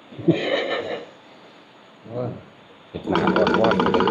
ໂອ້ຍ ເຮັດໜ້າອ່ອນວອນເລີຍ.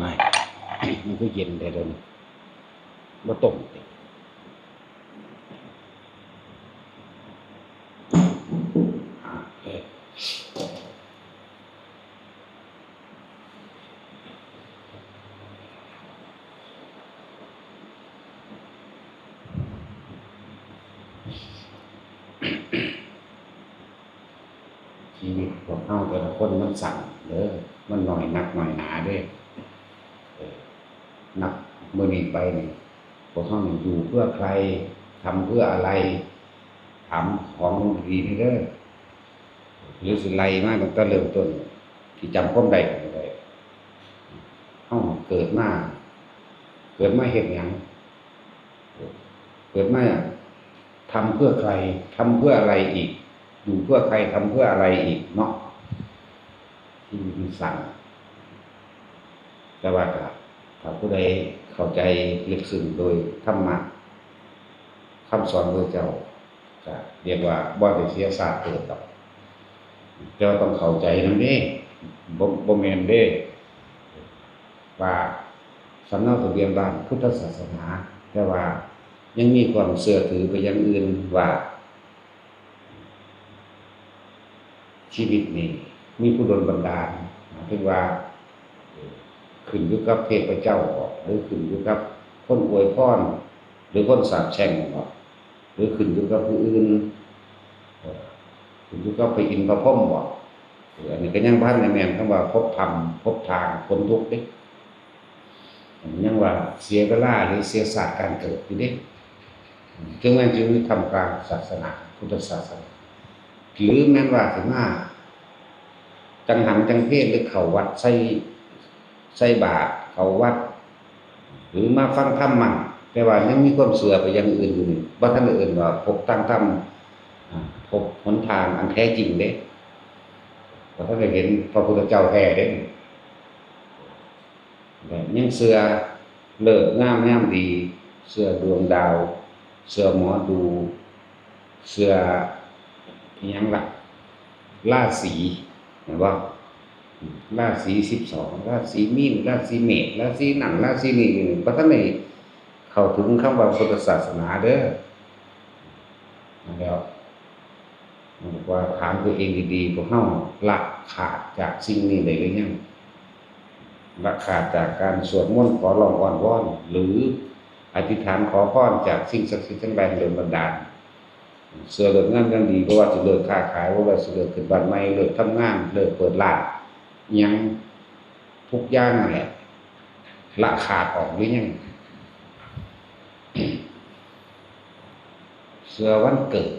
ວ້າຍ ມັນຄືເຢັນແທ້ໂດນ ບໍ່ຕົ້ມຕິ. ຊີວິດພວກເຮົາແຕ່ລະຄົນມັນສັ້ນເດີ ມັນໜ້ອຍນັກໜ້ອຍໜາເດ້. ເອີ ນັບມື້ນີ້ໄປນີ້ ພວກເຮົານີ້ຢູ່ເພື່ອໃຄ ທຳເພື່ອອະໄລ ຖາມຂອງດີໆເດີ ຫຼືຊິໄລ່ມາຕັ້ງແຕ່ເລີ່ມຕົ້ນ ທີ່ຈຳຄວາມໄດ້ກໍໄດ້ ເຮົາເກີດມາ ເກີດມາເຮັດຫຍັງ? ເກີດມາທຳເພື່ອໃຄ ທຳເພື່ອອະໄລອີກ? ຢູ່ເພື່ອໃຄ ທຳເພື່ອອະໄລອີກເນາະ? ຊີວິດມັນສັ້ນ ແຕ່ວ່າກໍ ຖ້າຜູ້ໃດເຂົ້າໃຈເລິກເຊິ່ງໂດຍທຳມະ ຄຳສອນຂອງພະເຈົ້າ ກໍຮຽກວ່າບໍ່ໄດ້ເສຍຊາດເກີດດອກ ແຕ່ວ່າຕ້ອງເຂົ້າໃຈນຳເດ້ ບໍ່ ບໍ່ແມ່ນເດ້ ວ່າສຳເນົາທະບຽນບ້ານພຸດທະສາສະໜາ ແຕ່ວ່າຍັງມີຄວາມເຊື່ອຖືໄປຢ່າງອື່ນວ່າ ຊີວິດນີ້ມີຜູ້ດົນບັນດານ ໝາຍເຖິງວ່າ ເອີ ຂຶ້ນຢູ່ກັບເທບພະເຈົ້າບໍ ຫຼືຂຶ້ນຢູ່ກັບຄົນອວຍພອນ ຫຼືຄົນສາບແຊ່ງບໍ ຫຼືຂຶ້ນຢູ່ກັບຜູ້ອື່ນ ເອີ ຂຶ້ນຢູ່ກັບພະອິນພະພົມບໍ? ເອີ ອັນນີ້ກໍຍັງບໍ່ທັນໄດ້ແມ່ນຄຳວ່າພົບທຳ ພົບທາງພົ້ນທຸກເດ້. ຍັງວ່າເສຍເວລາ ຫຼືເສຍຊາດການເກີດຢູ່ເດ້ ເຖິງແມ່ນຢູ່ໃນຖ້ຳກາງສາສະໜາ ພຸດທະສາສະໜາ ຫຼືແມ່ນວ່າຊິມາຈັງຫັນຈັງເພນ ຫຼືເຂົ້າວັດໃສ່ ໃສ່ບາດ ເຂົ້າວັດ ຫຼືມາຟັງທຳໝັ້ງ ແຕ່ວ່າຍັງມີຄວາມເຊື່ອໄປຢ່າງອື່ນຢູ່ນີ້ ບໍ່ທັນໄດ້ເອີ້ນວ່າພົບທາງທຳ ອາ ພົບຫົນທາງອັນແທ້ຈິງເດ້ ບໍ່ທັນໄດ້ເຫັນພະພຸດທະເຈົ້າແທ້ເດ້. ແລະ ຍັງເຊື່ອເລີກງາມຍາມດີ, ເຊື່ອດວງດາວ, ເຊື່ອໝໍດູ, ເຊື່ອອີ່ຫຍັງລະ ລາສີ ແມ່ນບໍ່? ລາສີສິບສອງ ລາສີມີນ ລາສີເມດ ລາສີນັ້ນລາສີນີ້ ບໍ່ທັນໄດ້ເຂົ້າເຖິງຄຳວ່າພຸດທະສາສະໜາເດີ. ນັ້ນແຫຼະ ມັນບອກວ່າ ຖາມຕົວເອງດີໆ ພວກເຮົາລະຂາດຈາກສິ່ງນີ້ໄດ້ຫຼືຍັງ? ລະຂາດຈາກການສວດມົນຂໍຮ້ອງອ້ອນວອນ ຫຼື ອະທິຖານຂໍພອນຈາກສິ່ງສັກສິດທັງຫຼາຍໃຫ້ດົນບັນດານ? ເຊື່ອເລີກງາມຍາມດີ ບໍ່ວ່າຊິເລີກຄ້າຂາຍ, ບໍ່ວ່າຊິເລີກຂຶ້ນບ້ານໃໝ່, ເລີກທຳງານ, ເລີກເປີດຮ້ານ, ຫຍັງທຸກຢ່າງນັ້ນແຫຼະ ລະຂາດອອກຫຼືຍັງ? ເຊື່ອວັນເກີດ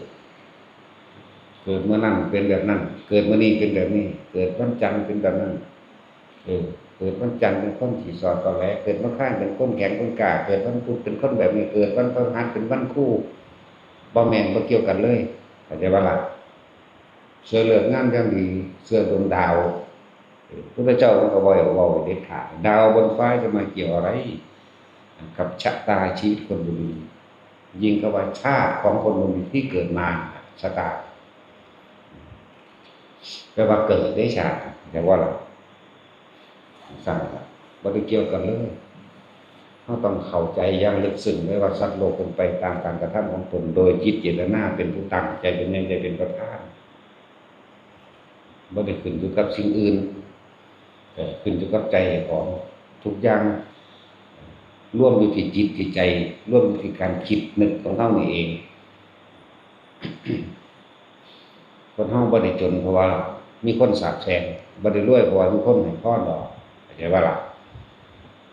ເກີດມື້ນັ້ນເປັນແບບນັ້ນ, ເກີດມື້ນີ້ເປັນແບບນີ້, ເກີດວັນຈັນເປັນແບບນັ້ນ, ເອີ ເກີດວັນຈັນເປັນຄົນຂີ້ສໍ້ຕໍແຫຼ, ເກີດວັນອັງຄານເປັນຄົນແຂງຄົນກ້າ, ເກີດວັນພຸດເປັນຄົນແບບນີ້, ເກີດວັນພະຫັດເປັນວັນຄູ, ບໍ່ແມ່ນ, ບໍ່ກ່ຽວກັນເລີຍ, ເຂົ້າໃຈບໍ່ລະ? ເຊື່ອເລີກງາມຍາມດີ, ເຊື່ອເບິ່ງດາວ. ເອີ ພຸດທະເຈົ້າມັນກໍບໍ່ໄດ້ເວົ້າເດັດຂາດ, ດາວບົນຟ້າຈະມາກ່ຽວອະໄລກັບຊະຕາຊີວິດຄົນຜູ້ໜຶ່ງ, ຍິ່ງກະວ່າຊາດຂອງຄົນຜູ້ໜຶ່ງທີ່ເກີດມາ, ຊະຕາ ແປວ່າເກີດເດ້ຊາດ, ແຕ່ວ່າລະ ຊັ້ນລະ ບໍ່ໄດ້ກ່ຽວກັນເລີຍ. ເຮົາຕ້ອງເຂົ້າໃຈຢ່າງເລິກເຊິ່ງເລີຍວ່າ ສັດໂລກເປັນໄປຕາມການກະທຳຂອງຕົນ ໂດຍຈິດເຈດຕະນາເປັນຜູ້ຕັ້ງ, ໃຈເປັນໃຫຍ່ ໃຈເປັນປະທານ, ບໍ່ໄດ້ຂຶ້ນຢູ່ກັບສິ່ງອື່ນ, ເອີ ຂຶ້ນຢູ່ກັບໃຈເຈົ້າຂອງ. ທຸກຢ່າງລວມຢູ່ທີ່ຈິດທີ່ໃຈ, ລວມຢູ່ທີ່ການຄິດນຶກຂອງເຮົານີ້ເອງ. ຄົນເຮົາບໍ່ໄດ້ຈົນເພາະວ່າມີຄົນສາບແຊ່ງ, ບໍ່ໄດ້ລວຍເພາະວ່າມີຄົນໃຫ້ພອນດອກ, ເຂົ້າໃຈບໍ່ລະ?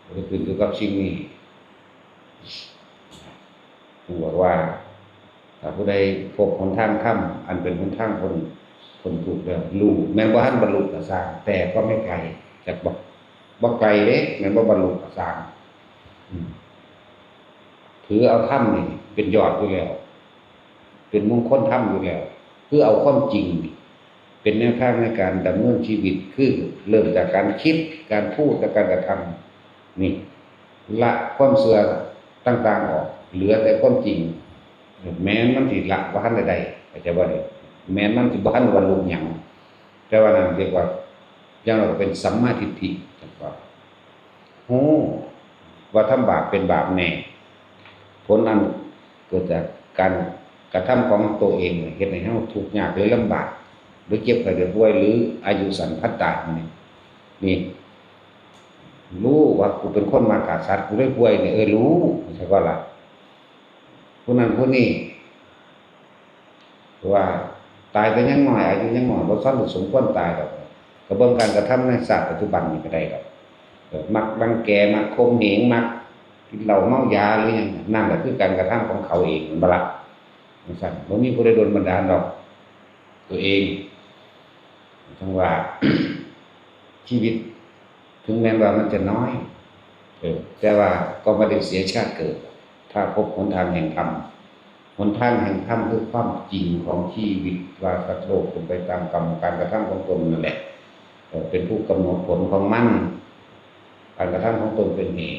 ບໍ່ໄດ້ຂຶ້ນຢູ່ກັບສິ່ງນີ້. ຈຶ່ງບອກວ່າ ຖ້າຜູ້ໃດພົບຫົນທາງທຳ ອັນເປັນຫົນທາງພົ້ນ ພົ້ນທຸກແລ້ວ ຮູ້ ແມ່ນບໍ່ທັນບັນລຸກໍຊ່າງ, ແຕ່ກໍໄມ່ໄກ, ຈັກບໍ່? ບໍ່ໄກເດ້, ແມ່ນບໍ່ບັນລຸກໍຊ່າງ. ອືມ ຖືເອົາທຳນີ້ເປັນຍອດຢູ່ແລ້ວ, ເປັນມຸງຄົນທຳຢູ່ແລ້ວ, ຄືເອົາຄວາມຈິງນີ້ເປັນແນວທາງໃນການດຳເນີນຊີວິດ, ຄືເລີ່ມຈາກການຄິດ, ການພູດ ແລະ ການກະທຳນີ້ ລະຄວາມເຊື່ອຕ່າງໆອອກ, ເຫຼືອແຕ່ຄວາມຈິງ. ແມ່ນມັນຊິລະບໍ່ທັນໄດ້ໄດ້, ເຂົ້າໃຈບໍ່ນີ້? ແມ່ນມັນຊິບໍ່ທັນບັນລຸຫຍັງ, ແຕ່ວ່ານັ້ນຮຽກວ່າ ຢ່າງໜ້ອຍກໍເປັນສຳມາທິດຖິ, ຈັກວ່າ ຮູ້ວ່າທຳບາບເປັນບາບແນ່. ຜົນອັນເກີດຈາກການກະທຳຂອງໂຕເອງ ເຮັດໃຫ້ເຮົາທຸກຍາກ ຫຼື ລຳບາກ ຫຼື ເຈັບໄຂ້ໄດ້ປ່ວຍ ຫຼື ອາຍຸສັ້ນພັນຕາຍນີ້, ນີ້ ຮູ້ວ່າກູເປັນຄົນມາຂ້າສັດ, ກູເລີຍປ່ວຍນີ້, ເອີ ຮູ້, ເຂົ້າໃຈບໍ່ລະ? ຜູ້ນັ້ນຜູ້ນີ້ ຄືວ່າຕາຍແຕ່ຍັງນ້ອຍ, ອາຍຸຍັງນ້ອຍ, ບໍ່ທັນໄດ້ສົມຄວນຕາຍດອກ. ກະເບິ່ງການກະທຳໃນຊາດປັດຈຸບັນນີ້ກະໄດ້ດອກ. ເອີ ມັກລັງແກ, ມັກຂົ່ມເຫງ, ມັກກິນເຫຼົ້າເມົາຢາ ຫຼື ຫຍັງ, ນັ້ນລະຄືການກະທຳຂອງເຂົາເອງ, ແມ່ນບໍ່ລະ? ຈັ່ງຊັ້ນ ບໍ່ມີຜູ້ໃດດົນບັນດານດອກ, ໂຕເອງ. ຈັ່ງວ່າ ຊີວິດ ເຖິງແມ່ນວ່າມັນຈະນ້ອຍ, ເອີ ແຕ່ວ່າກໍບໍ່ໄດ້ເສຍຊາດເກີດ ຖ້າພົບຫົນທາງແຫ່ງທຳ. ຫົນທາງແຫ່ງທຳຄືຄວາມຈິງຂອງຊີວິດ ວ່າສັດໂລກເປັນໄປຕາມກຳ ການກະທຳຂອງຕົນນັ້ນແຫຼະ, ເອີ ເປັນຜູ້ກຳນົດຜົນຂອງມັນ. ການກະທຳຂອງຕົນເປັນເຫດ,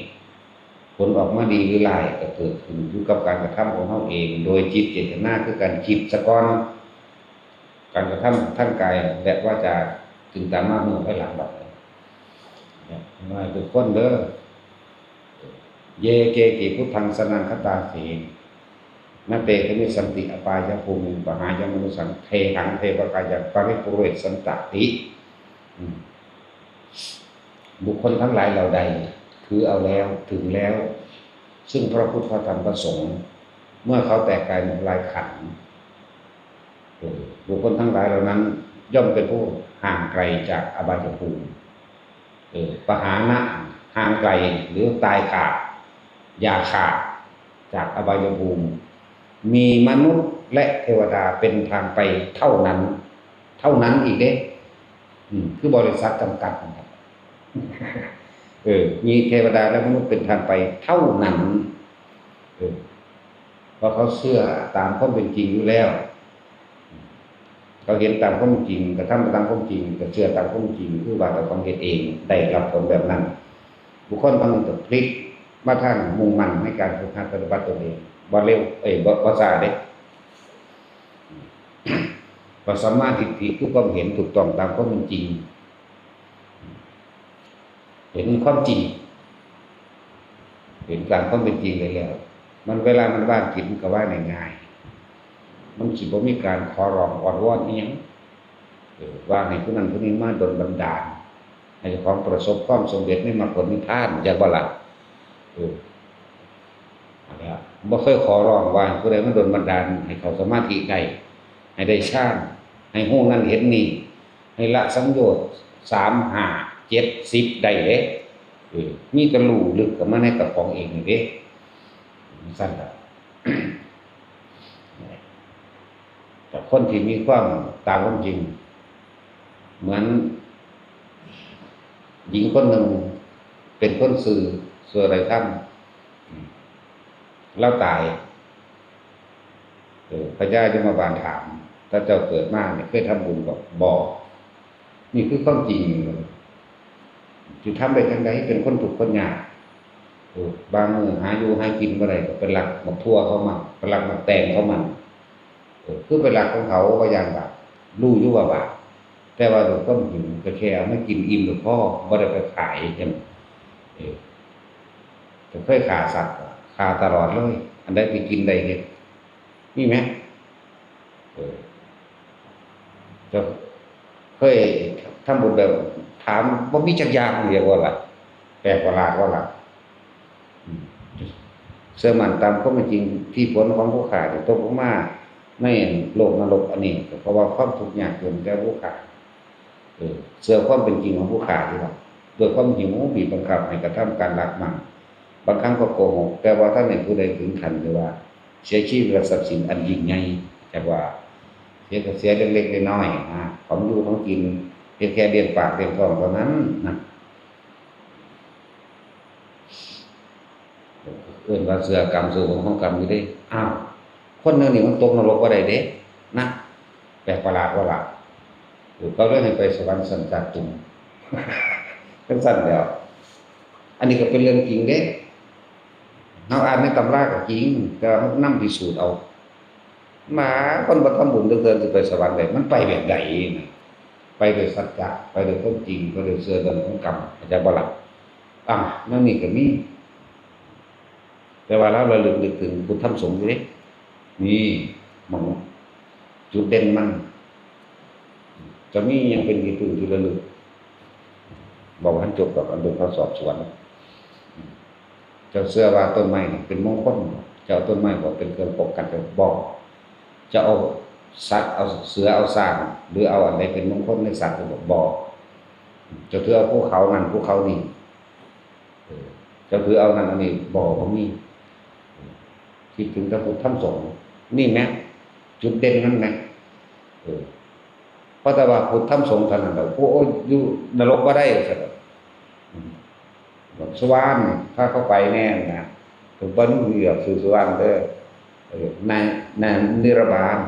ຜົນອອກມາດີຫຼືຮ້າຍກໍເກີດຂຶ້ນຢູ່ກັບການກະທຳຂອງເຮົາເອງ ໂດຍຈິດເຈດຕະນາ ຄືການຄິດສາກ່ອນ. ການກະທຳທາງກາຍ ແລະ ວາຈາ ຈຶ່ງຕາມມາເມື່ອພາຍຫຼັງ. ບາດນີ້ ໃຫ້ທຸກຄົນເດີ ເຢ ເກ ກິ ພຸດທັງ ສະນັງ ຄະຕາ ເສ ນະ ເຕ ຄະມິດສັນຕິ ອະປາຍະພູມິງ ປະຫາຍັງ ມະນຸດສັງ ເທ ຫັງ ເທວະກາຍັງ ປະລິປຸເຣດສັນຕະຕິ. ອືມ ບຸກຄົນທັງຫຼາຍເຫຼົ່າໃດ ຖືເອົາແລ້ວ ເຖິງແລ້ວ ຊຶ່ງພະພຸດ ພະທຳ ພະສົງ ເມື່ອເຂົາແຕກກາຍໝົດລາຍຂັນ ເອີ ບຸກຄົນທັງຫຼາຍເຫຼົ່ານັ້ນ ຍ່ອມເປັນຜູ້ຫ່າງໄກຈາກອະບາຍະພູມ. ເອີ ປະຫານະ ຫ່າງໄກ ຫຼື ຕາຍຂາດ ຢ່າຂາດຈາກອະບາຍະພູມ. ມີມະນຸດ ແລະ ເທວະດາເປັນທາງໄປເທົ່ານັ້ນ, ເທົ່ານັ້ນອີກເດ້. ອືມ ຄືບໍລິສັດຈຳກັດ. ເອີ ມີເທວະດາ ແລະ ມະນຸດເປັນທາງໄປເທົ່ານັ້ນ. ເອີ ເພາະເຂົາເຊື່ອຕາມຄວາມເປັນຈິງຢູ່ແລ້ວ. ເຂົາເຫັນຕາມຄວາມຈິງ, ກະທຳໄປຕາມຄວາມຈິງ, ກະເຊື່ອຕາມຄວາມຈິງ, ຄືວ່າເຈົ້າຂອງເຮັດເອງ ໄດ້ຮັບຜົນແບບນັ້ນ. ບຸກຄົນຜູ້ໜຶ່ງກໍພລິກມາທາງມຸ່ງໝັ້ນໃນການຝຶກຫັດປະຕິບັດຕົນເອງ, ບໍ່ເລັວ, ເອີຍ, ບໍ່, ບໍ່ຊ້າເດ້. ວ່າສຳມາທິດຖິຄືຄວາມເຫັນຖືກຕ້ອງຕາມຄວາມເປັນຈິງ. ເຫັນຄວາມຈິງ, ເຫັນຕາມຄວາມເປັນຈິງໄດ້ແລ້ວ, ມັນ ເວລາມັນວາງຈິດ ມັນກໍວາງໄດ້ງ່າຍ, ມັນຊິບໍ່ມີການຂໍຮ້ອງອ້ອນວອນອີ່ຫຍັງ, ເອີ ວ່າໃຫ້ຜູ້ນັ້ນຜູ້ນີ້ມາດົນບັນດານ ໃຫ້ເຈົ້າຂອງປະສົບຄວາມສົມເລັດໃນມັກຜົນນິບພານ, ຈັກບໍ່ລະ? ເອີ ອັນນີ້ ບໍ່ເຄີຍຂໍຮ້ອງວ່າໃຫ້ຜູ້ໃດມາດົນບັນດານໃຫ້ເຂົ້າສະມາທິໄດ້, ໃຫ້ໄດ້ฌານ, ໃຫ້ຮູ້ນັ້ນເຫັນນີ້, ໃຫ້ລະສັງໂຍດສາມ ຫ້າ ເຈັດ ສິບ ໄດ້ເດ້. ເອີ ມີແຕ່ຮູ້ລຶກເຂົ້າມາໃນເຈົ້າຂອງເອງນີ້ເດ້. ຊັ້ນລະ ແຕ່ຄົນທີ່ມີຄວາມຕາມຄວາມຈິງ ເໝືອນຍິງຄົນໜຶ່ງເປັນຄົນຊື່ ຊົ່ວໄຮ້ທຳ, ລາວຕາຍ. ເອີ ພະຍາຍົມມະບານຖາມ ຖ້າເຈົ້າເກີດມານີ້ເຄີຍທຳບຸນບໍ່? ບໍ່. ນີ້ຄືຄວາມຈິງ. ຊິທຳໄດ້ຈັ່ງໃດ? ເປັນຄົນທຸກຄົນຍາກ. ເອີ ບາງມື້ຫາຢູ່ຫາກິນບໍ່ໄດ້ ກໍໄປລັກໝາກຖົ່ວເຂົາມາ ໄປລັກໝາກແຕງເຂົາມາ. ເອີ ຄືໄປລັກຂອງເຂົາ ບໍ່ຢ້ານບາບ. ຮູ້ຢູ່ວ່າບາບ. ແຕ່ວ່າດ້ວຍຄວາມຫິວ ກໍແຄ່ເອົາມາກິນອີ່ມກໍພໍ ບໍ່ໄດ້ໄປຂາຍ. ເອີ ເຈົ້າເຄີຍຂ້າສັດບໍ່? ຂ້າຕະຫຼອດເລີຍ. ອັນໃດທີ່ກິນໄດ້ເຮັດ. ມີໄໝ? ເອີ ເຈົ້າເຄີຍທຳບຸນແບບຖາມບໍ່ມີຈັກຢ່າງ ຮຽກວ່າລະ ແປກປະຫຼາດວ່າລະ? ອືມ ເຊື່ອໝັ້ນຕາມຄວາມເປັນຈິງ ທີ່ຜົນຂອງຜູ້ຂ້າໄດ້ຕົກລົງມາໃນໂລກນະລົກອັນນີ້ ກໍເພາະວ່າຄວາມທຸກຍາກຈົນແຕ່ຜູ້ຂ້າ. ເອີ ເຊື່ອຄວາມເປັນຈິງຂອງຜູ້ຂ້າທີ່ວ່າ ດ້ວຍຄວາມຫິວບີບບັງຄັບໃຫ້ກະທຳການລັກມັນ. ບາງຄັ້ງກໍໂກຫົກ, ແຕ່ບໍ່ທັນໃຫ້ຜູ້ໃດເຖິງຂັ້ນທີ່ວ່າເສຍຊີວິດ ແລະ ຊັບສິນອັນຍິ່ງໃຫຍ່. ຈັກວ່າເສຍກໍເສຍເລັກໆນ້ອຍໆນະ, ຂອງຢູ່ຂອງກິນ ເຮັດແຄ່ລ້ຽງປາກລ້ຽງທ້ອງເທົ່ານັ້ນນະ. ເອີ້ນວ່າເຊື່ອກຳ ເຊື່ອຜົນຂອງກຳຢູ່ເດ້. ອ້າວ ຄົນແນວນີ້ມັນຕົກນະລົກບໍ່ໄດ້ເດ້ນະ. ແປກປະຫຼາດບໍ່ລະ? ເອີ ເຂົາເລີຍໃຫ້ໄປສະຫວັນຊັ້ນຈາຕຸມ ຈັ່ງຊັ້ນແຫຼ້ວ. ອັນນີ້ກໍເປັນເລື່ອງຈິງເດ້. ເຮົາອ່ານໃນຕຳລາກໍຈິງ, ແຕ່ວ່າເຮົານຳພິສູດເອົາ. ມາ ຄົນບໍ່ທຳບຸນຈັກເທື່ອຊິໄປສະຫວັນໄດ້, ມັນໄປແບບໃດນະ? ໄປດ້ວຍສັດຈະ, ໄປດ້ວຍຄວາມຈິງ, ໄປດ້ວຍເຊື່ອເລື່ອງຂອງກຳ, ເຂົ້າໃຈບໍ່ລະ? ອາ ແນວນີ້ກໍມີ. ແຕ່ວ່າລາວລະລຶກນຶກເຖິງພຸດທຳສົງຢູ່ເດ້. ນີ້ໝ່ອງຈຸດເດັ່ນມັນ ຈະມີຫຍັງເປັນທີ່ປຶ້ງທີ່ລະລຶກ? ເວົ້າບໍ່ທັນຈົບດອກ ອັນເລື່ອງເຂົາສອບສວນ. ເຈົ້າເຊື່ອວ່າຕົ້ນໄມ້ນີ້ເປັນມົງຄົນບໍ່? ເຈົ້າເອົາຕົ້ນໄມ້ບໍ່ເປັນເຄື່ອງປ້ອງກັນເຈົ້າ? ບໍ່. ເຈົ້າເອົາສັດ ເອົາເສືອ ເອົາຊ້າງ ຫຼືເອົາອັນໃດເປັນມົງຄົນໃນສັດຫຼືບໍ່? ບໍ່. ເຈົ້າຖືເອົາພູເຂົານັ້ນພູເຂົານີ້? ເອີ ເຈົ້າຖືເອົານັ້ນອັນນີ້? ບໍ່ ບໍ່ມີ. ເອີ ຄິດເຖິງແຕ່ພຸດທຳສົງນີ້ແມະ ຈຸດເດັ່ນມັນແມະ. ເອີ ເພາະແຕ່ວ່າພຸດທຳສົງເທົ່ານັ້ນແຫຼະ ໂອ້ຍ ຢູ່ນະລົກບໍ່ໄດ້ ວ່າຊັ້ນດອກ. ອືມ ບັກສຸວານ ພາເຂົາໄປແດ່ນະ ເພິ່ນບໍ່ຮູ້ດອກຊື່ສຸວານເດີ. ເອີ ນາຍ ນາຍນິລະບານ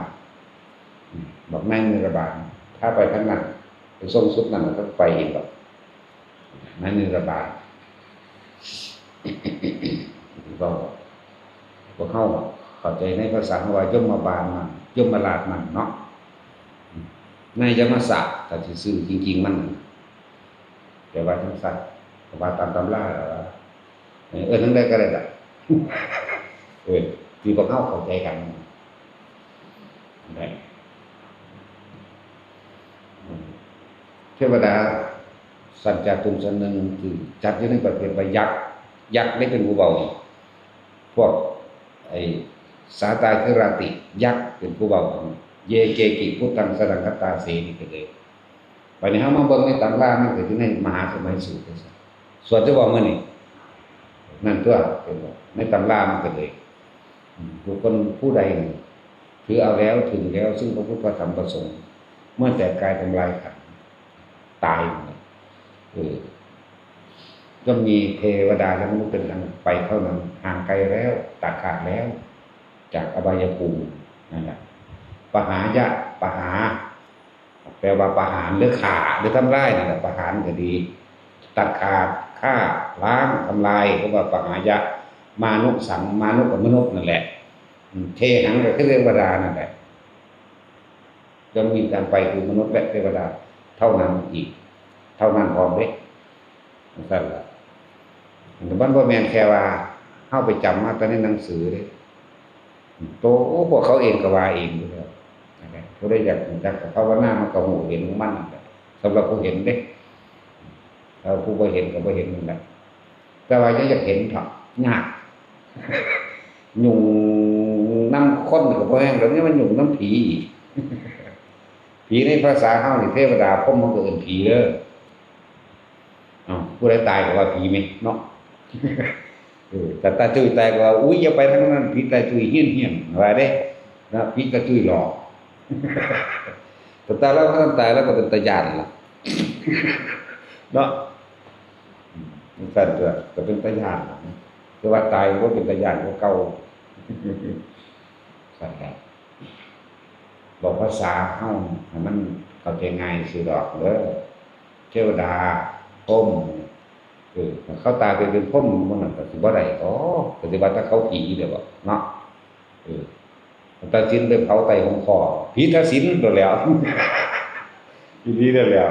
ອືມ ບັກນາຍນິລະບານ ພາໄປທາງນັ້ນ ໄປສົ່ງຊຸດນັ້ນ ແລ້ວກໍໄປອີກດອກ. ໃນນິລະບານ ເວົ້າ ພວກເຮົາເຂົ້າໃຈໃນພາສາເຮົາວ່າຍົມມະບານມັນ ຍົມມະລາດມັນເນາະ ນາຍະມະສະ ຖ້າຊິຊື່ຈິງໆມັນ ແປວ່າຈັ່ງຊັ້ນ ເພາະວ່າຕາມຕຳລາ ເອີ້ນຈັ່ງໃດກໍໄດ້ລະ ເອີ ທີ່ພວກເຮົາເຂົ້າໃຈກັນໄດ້. ເທວະດາ ຊັ້ນຈາຕຸມຊັ້ນໜຶ່ງ ທີ່ຈັດຢູ່ໃນປະເພດວ່າຍັກ ຍັກໄດ້ເປັນຜູ້ເວົ້ານີ້ ພວກໄອ້ສາຕາຄີຣາຕິ ຍັກເປັນຜູ້ເວົ້າ ເຢເກກິ ພຸດທັງສະດັງຄະຕາເສ ນີ້ກໍເລີຍ. ບາດນີ້ເຮົາມາເບິ່ງໃນຕຳລາ ມັນກໍຢູ່ໃນມະຫາສະໄໝສູດ ສວດຢູ່ບໍ່ມື້ນີ້? ນັ້ນຕົວະ ເຫັນບໍ່? ໃນຕຳລາມັນກໍເລີຍ ອືມ ບຸກຄົນຜູ້ໃດນີ້ ຖືເອົາແລ້ວ ເຖິງແລ້ວ ຊຶ່ງພະພຸດ ພະທຳ ພະສົງ ເມື່ອແຕກກາຍທຳລາຍຂັນ ຕາຍ ເອີ ຍ່ອມມີເທວະດາ ແລະ ມະນຸດເປັນອັນໄປເທົ່ານັ້ນ ຫ່າງໄກແລ້ວ ຕັດຂາດແລ້ວ ຈາກອະບາຍະພູມ ນັ້ນລະ. ປະຫາຍະ ປະຫາ ແປວ່າປະຫານ ຫຼື ຂ້າ ຫຼື ທຳລາຍ ນັ້ນລະ. ປະຫານກໍດີ ຕັດຂາດ ຂ້າ ລ້າງ ທຳລາຍ ເອີ້ນວ່າປະຫາຍະ. ມານຸສັງ ມານຸກໍມະນຸດນັ້ນແຫຼະ ເທຫັງກໍຄືເທວະດານັ້ນແຫຼະ. ຢ່ອມມີການໄປຄືມະນຸດ ແລະ ເທວະດາເທົ່ານັ້ນອີກ ເທົ່ານັ້ນພ້ອມເດ້ ຈັ່ງຊັ້ນລະ. ມັນບໍ່ແມ່ນແຄ່ວ່າເຮົາໄປຈຳມາແຕ່ໃນໜັງສືເດ້ ໂຕພວກເຂົາເອງກໍວ່າເອງຢູ່ແລ້ວ. ຜູ້ໃດຢາກຮູ້ຈັກກໍພາວະນາ ມັນກໍຮູ້ເຫັນຂອງມັນນັ້ນແຫຼະ ສຳລັບຜູ້ເຫັນເດ້. ແລ້ວຜູ້ບໍ່ເຫັນກໍບໍ່ເຫັນນັ້ນແຫຼະ. ແຕ່ວ່າຢ່າຢາກເຫັນເຖາະ ຍາກ. ຫຍຸ້ງນຳຄົນກໍບໍ່ແມ່ນດອກ ຍັງມາຫຍຸ້ງນຳຜີອີກ. ຜີໃນພາສາເຮົານີ້ ເທວະດາ ພົມ ເຮົາກໍເອີ້ນຜີເດີ. ເອົ້າ ຜູ້ໃດຕາຍກໍວ່າຜີແມ່ນເນາະ. ເອີ ຖ້າຕາຕຸ້ຍຕາຍກໍວ່າ ອຸ້ຍ ຢ່າໄປທາງນັ້ນ ຜີຕາຕຸ້ຍ ຮຽນໆ ວ່າເດ້ ນະ ຜີຕາຕຸ້ຍຫຼອກ. ແຕ່ຕາລາວບໍ່ທັນຕາຍ ລາວກໍເປັນຕາຢ້ານລະເນາະ. ອືມ ຈັ່ງຊັ້ນຕົວະ ກໍເປັນຕາຢ້ານລະ ແຕ່ວ່າຕາຍບໍ່ເປັນຕາຢ້ານກວ່າເກົ່າ. ຊັ້ນລະ. ເວົ້າພາສາເຮົາໃຫ້ມັນເຂົ້າໃຈງ່າຍຊື່ດອກເດີ ເທວະດາ ພົມ ເອີ ເຂົາຕາຍໄປເປັນພົມ ໝູ່ນັ້ນກໍຊິບໍ່ໄດ້ ອໍ ກໍຊິວ່າແຕ່ເຂົາຜີເດ້ບໍເນາະ ເອີ ຕັດສິນໄປເຜົາໃຕ້ຫົງຄ້ອງ ຜີຕັດສິນໂລດແລ້ວ ອີ່ຫຼີໂລດແລ້ວ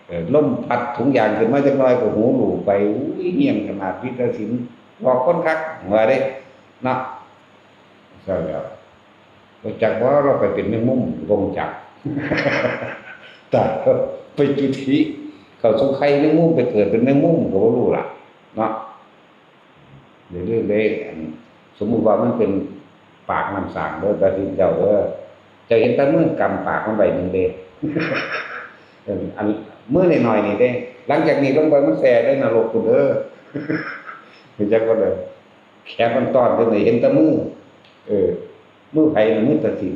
ເອີ ລົມພັດຖົງຢາງຂຶ້ນມາຈັກໜ່ອຍກໍຫູຫຼູກໄປ ອຸ້ຍ ຮຽງຂະໜາດ ຜີຕັດສິນ ຫຼອກຄົນຄັກ ວ່າເດ້ເນາະ ຊັ້ນແລ້ວ. ບໍ່ຈັກວ່າລາວໄປເປັນແມງມຸມກໍບໍ່ຮູ້ຈັກ ຕາຍໄປຈຸຕິເຂົ້າສູ່ໄຂ່ແມງມຸມ ໄປເກີດເປັນແມງມຸມກໍບໍ່ຮູ້ລະເນາະ ຢ່າລືມເດ້ ອັນ ສົມມຸດວ່າມັນເປັນປາກນ້ຳສ້າງເດີ ຕັດສິນເຈົ້າເດີ ເຈົ້າເຫັນແຕ່ມືກຳປາກມັນໄວ້ໜຶ່ງເດ້ ເອີ ອັນມືນ້ອຍໆນີ້ເດ້ ຫຼັງຈາກນີ້ລົງໄປມັນແຊ່ໃນນະລົກພຸ້ນເດີ ຮູ້ຈັກບໍ່ເດີ? ແຂນມັນຕ້ອນເດີ ເຫັນແຕ່ມື ເອີ ມືໃຜລະ ມືຕັດສິນ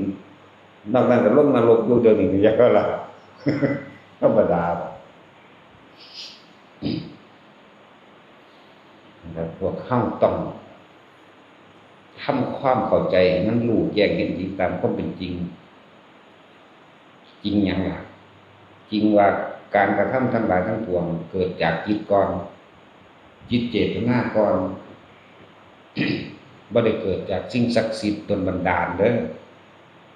ນອກນັ້ນກໍລົງນະລົກຢູ່ດຽວນີ້ ຢາກວ່າລະ ທຳມະດາ ແລະ ພວກເຮົາຕ້ອງທຳຄວາມເຂົ້າໃຈໃຫ້ມັນຮູ້ແຈ້ງເຫັນຈິງຕາມຄວາມເປັນຈິງ. ຈິງຫຍັງລະ? ຈິງວ່າການກະທຳທັງຫຼາຍທັງປວງເກີດຈາກຈິດກ່ອນ ຈິດເຈດຕະນາກ່ອນ ບໍ່ໄດ້ເກີດຈາກສິ່ງສັກສິດດົນບັນດານເດີ.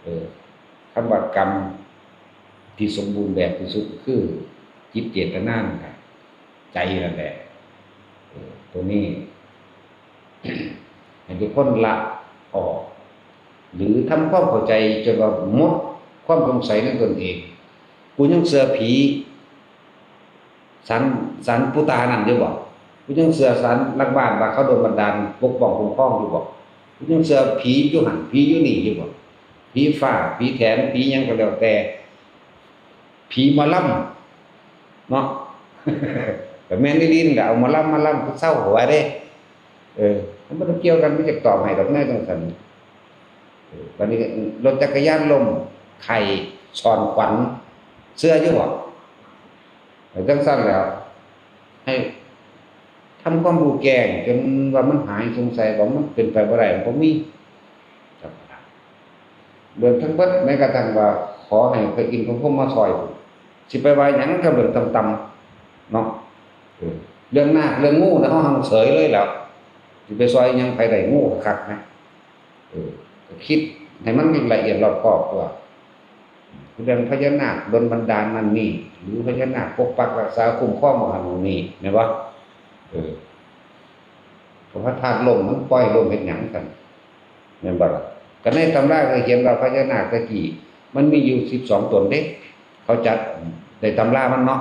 ເອີ ຄຳວ່າກຳທີ່ສົມບູນແບບທີ່ສຸດຄືຈິດເຈດຕະນານັ້ນລະ ໃຈນັ້ນແຫຼະ ເອີ ໂຕນີ້ ໃຫ້ທຸກຄົນລະອອກ ຫຼື ທຳຄວາມເຂົ້າໃຈຈົນວ່າໝົດຄວາມສົງໄສໃນຕົນເອງ. ກູຍັງເຊື່ອຜີ ສານ ສານປູຕານັ້ນຢູ່ບໍ່? ກູຍັງເຊື່ອສານຫຼັກບ້ານວ່າເຂົາດົນບັນດານປົກປ້ອງຄຸ້ມຄອງຢູ່ບໍ່? ກູຍັງເຊື່ອຜີຢູ່ຫັ້ນ ຜີຢູ່ນີ້ຢູ່ບໍ່? ຜີຟ້າ ຜີແຖນ ຜີຫຍັງກໍແລ້ວແຕ່ ຜີໝໍລຳເນາະ ກໍແມ່ນອີ່ຫຼີນັ້ນແຫຼະ ເອົາໝໍລຳມາລຳຄືເຊົາ ເຂົາວ່າເດ້. ເອີ ມັນບໍ່ໄດ້ກ່ຽວກັນ ມີຈັກຕອບໃຫ້ດອກແນວຈັ່ງຊັ້ນ. ເອີ ບາດນີ້ລົດຈັກກະຍານລົ້ມ ໄຂ້ ສອນຂວັນ ເຊື່ອຢູ່ບໍ່? ເອີ ຈັ່ງຊັ້ນແຫຼະ ໃຫ້ທຳຄວາມຮູ້ແຈ້ງ ຈົນວ່າມັນຫາຍສົງໄສ ວ່າມັນເປັນໄປບໍ່ໄດ້ ມັນບໍ່ມີ. ເລື່ອງທັງເບິດ ແມ້ກະທັ່ງວ່າຂໍໃຫ້ພະອິນພະພົມມາຊ່ອຍພຸ້ນ ຊິໄປວ່າຫຍັງກັບເລື່ອງຕ່ຳໆເນາະ. ເອີ ເລື່ອງນາກເລື່ອງງູນະ ເຮົາຫັງເສີຍເລີຍແຫຼ້ວ ຊິໄປຊ່ອຍຫຍັງໃຜໄດ້ ງູຄັກໆນະ. ເອີ ກໍຄິດໃຫ້ມັນລະອຽດລອບຄອບຕົວະ ເລື່ອງພະຍານາກດົນບັນດານນັ້ນນີ້ ຫຼື ພະຍານາກປົກປັກຮັກສາຄຸ້ມຄອງໝ່ອງຫັ້ນໝ່ອງນີ້ ແມ່ນບໍ່? ເອີ ກໍພະທາດລົ້ມ ມັນປ່ອຍລົ້ມເຮັດຫຍັງຊັ້ນ ແມ່ນບໍ່ລະ? ກໍໃນຕຳລາກໍຂຽນວ່າພະຍານາກແຕ່ກີ້ມັນມີຢູ່ສິບສອງຕົນເດ້ ເຂົາຈັດໃນຕຳລາມັນເນາະ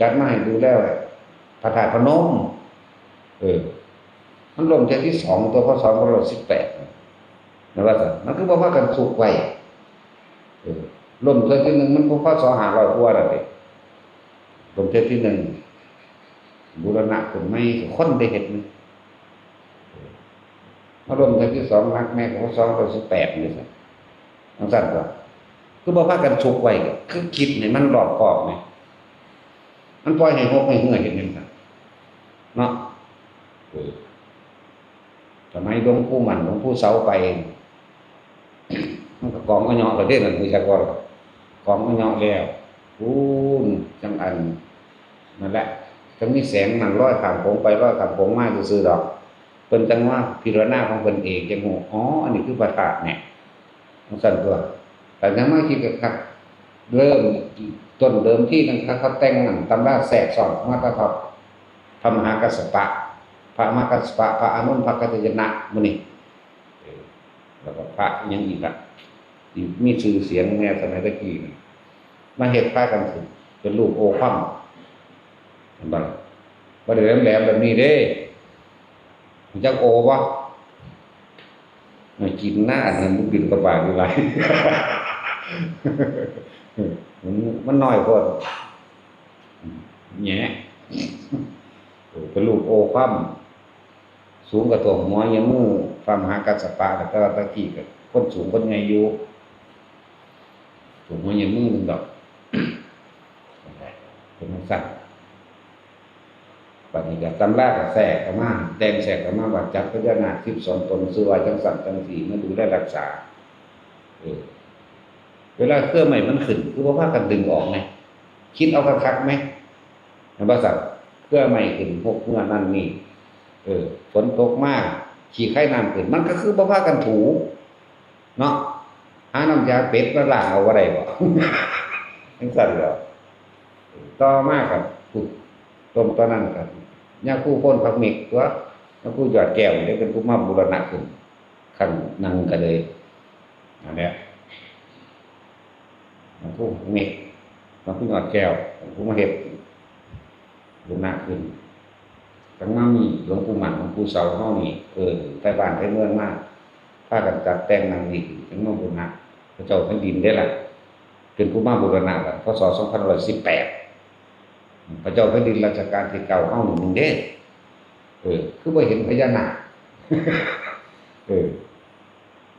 ຈັດມາໃຫ້ດູແລພະທາດພະນົມ. ເອີ ມັນລົ້ມເທື່ອທີສອງຕົວະ ພ.ສ. ສອງພັນຫ້າຮ້ອຍສິບແປດ ແມ່ນວ່າຊັ້ນ ມັນຄືບໍ່ພາກັນຊຸກໄວ້? ເອີ ລົ້ມເທື່ອທີໜຶ່ງມັນ ພ.ສ. ຫ້າຮ້ອຍກວ່າແລ້ວເດ້ ລົ້ມເທື່ອທີໜຶ່ງ ບູລະນະຂຶ້ນໃໝ່ ຄົນໄດ້ເຮັດ ມາລົມເທື່ອທີສອງ ຫຼັກແມ່ນ ພ.ສ. ສອງພັນຫ້າຮ້ອຍສິບແປດ ນີ້ຊັ້ນ ຈັ່ງຊັ້ນຕົວະ ຄືບໍ່ພາກັນຊຸກໄວ້ ຄືຄິດໃຫ້ມັນລອບຄອບແໝ່ ມັນປ່ອຍໃຫ້ຫົກໃຫ້ເຫື່ອເຮັດຫຍັງຊັ້ນເນາະ. ເອີ ສະໄໝຫຼວງປູ່ໝັ້ນ ຫຼວງປູ່ເສົາໄປ ມັນກໍກອງອະເຍາະແລ້ວເດ້ ນັ້ນຮູ້ຈັກບໍ່? ກອງອະເຍາະແລ້ວ ພຸ້ນ ຈັ່ງອັນ ນັ້ນແຫຼະ ຈັ່ງມີແສງນັ້ນລອຍຂ້າມໂຂງໄປ ລອຍຂ້າມໂຂງມາຊື່ໆດອກ ເພິ່ນຈັ່ງມາພິຈາລະນາຂອງເພິ່ນເອງ ຈັ່ງຮູ້ ອໍ ອັນນີ້ຄືພະທາດແນ່ ຈັ່ງຊັ້ນຕົວະ. ແຕ່ຍັງມາຄິດຄັກໆ ເລີ່ມຕົ້ນເດີມທີນັ້ນ ເຂົາແຕ່ງນັ້ນ ຕຳລາແຊກຊ້ອນມາແຕ່ພະ ພະມະຫາກັດສະປະ ພະມະຫາກັດສະປະ ພະອານົນ ພະກັດຈະຍະນະ ໝູ່ນີ້ ເອີ ແລ້ວກໍພະອີ່ຫຍັງອີກລະ ທີ່ມີຊື່ສຽງແດ່ສະໄໝແຕ່ກີ້ນັ້ນ ມາເຮັດພາກັນຂຶ້ນເປັນຮູບໂອຄຳ ເຫັນບໍ່ລະ? ບໍ່ໄດ້ແຫຼມໆແບບນີ້ເດ້ ຮູ້ຈັກໂອບໍ່? ໃຫ້ກິນນາ ອັນນັ້ນມັນບິນກະບາດຢູ່ຫຼາຍ ມັນ ມັນນ້ອຍໂພດ ແຫຍະ ເປັນຮູບໂອຄຳ ສູງກະຖ້ວມຫົວເຫຍື້ອມມືພະມະຫາກັດສະປະ ແຕ່ວ່າແຕ່ກີ້ກະຄົນສູງຄົນໃຫຍ່ຢູ່ ຖ້ວມຫົວເຫຍື້ອມມືໜຶ່ງດອກ ເປັນຈັ່ງຊັ້ນ. ບາດນີ້ກະຕຳລາກະແຊກເຂົ້າມາ ແຕ່ງແຊກເຂົ້າມາວ່າຈັດພະຍານາກສິບສອງຕົນ ຊື່ວ່າຈັ່ງຊັ້ນຈັ່ງຊີ້ ມາດູແລຮັກສາ ເອີ ເ ເວລາເຄືອໄມ້ມັນຂຶ້ນ ຄືບໍ່ພາກັນດຶງອອກແດ່? ຄິດເອົາຄັກໆແດ່ ແມ່ນບໍ່ຊັ້ນ? ເຄືອໄມ້ຂຶ້ນ ຮົກເຮືອນັ້ນນີ້ ເອີ ຝົນຕົກມາ ຂີ້ໄຄນ້ຳຂຶ້ນ ມັນກໍຄືບໍ່ພາກັນຖູເນາະ. ຫານ້ຳຢາເປັດມາລ້າງເອົາບໍ່ໄດ້ບໍ? ຈັ່ງຊັ້ນແຫຼະ. ຕໍ່ມາກໍ ຕົ້ນຕອນນັ້ນກໍຍາຄູໂພນຜັກເມັກຕົວະ ຍາຄູຍອດແກ້ວນີ້ເປັນຜູ້ມາບູລະນະຂຶ້ນ ຂັ້ນນັ້ນກໍເລີຍ ນັ້ນແຫຼະ ຍາຄູເມັກ ຍາຄູຍອດແກ້ວ ເປັນຜູ້ມາເຮັດບູລະນະຂຶ້ນ. ທັງມາມີຫຼວງປູ່ໝັ້ນ ຫຼວງປູ່ເສົາເຮົານີ້ ເອີ້ນໄທບ້ານໄທເມືອງມາ ພາກັນຈັດແຕ່ງນັ້ນນີ້ຂຶ້ນ ເປັນມາບູລະນະ ພະເຈົ້າແຜ່ນດິນເດ້ລະ ເປັນຜູ້ມາບູລະນະລະ ພ.ສ. ສອງພັນຫ້າຮ້ອຍສິບແປດ ພະເຈົ້າແຜ່ນດິນລັດຊະການທີເກົ້າເຮົານີ້ໜຶ່ງເດ້. ເອີ ຄືບໍ່ເຫັນພະຍານາກ? ເອີ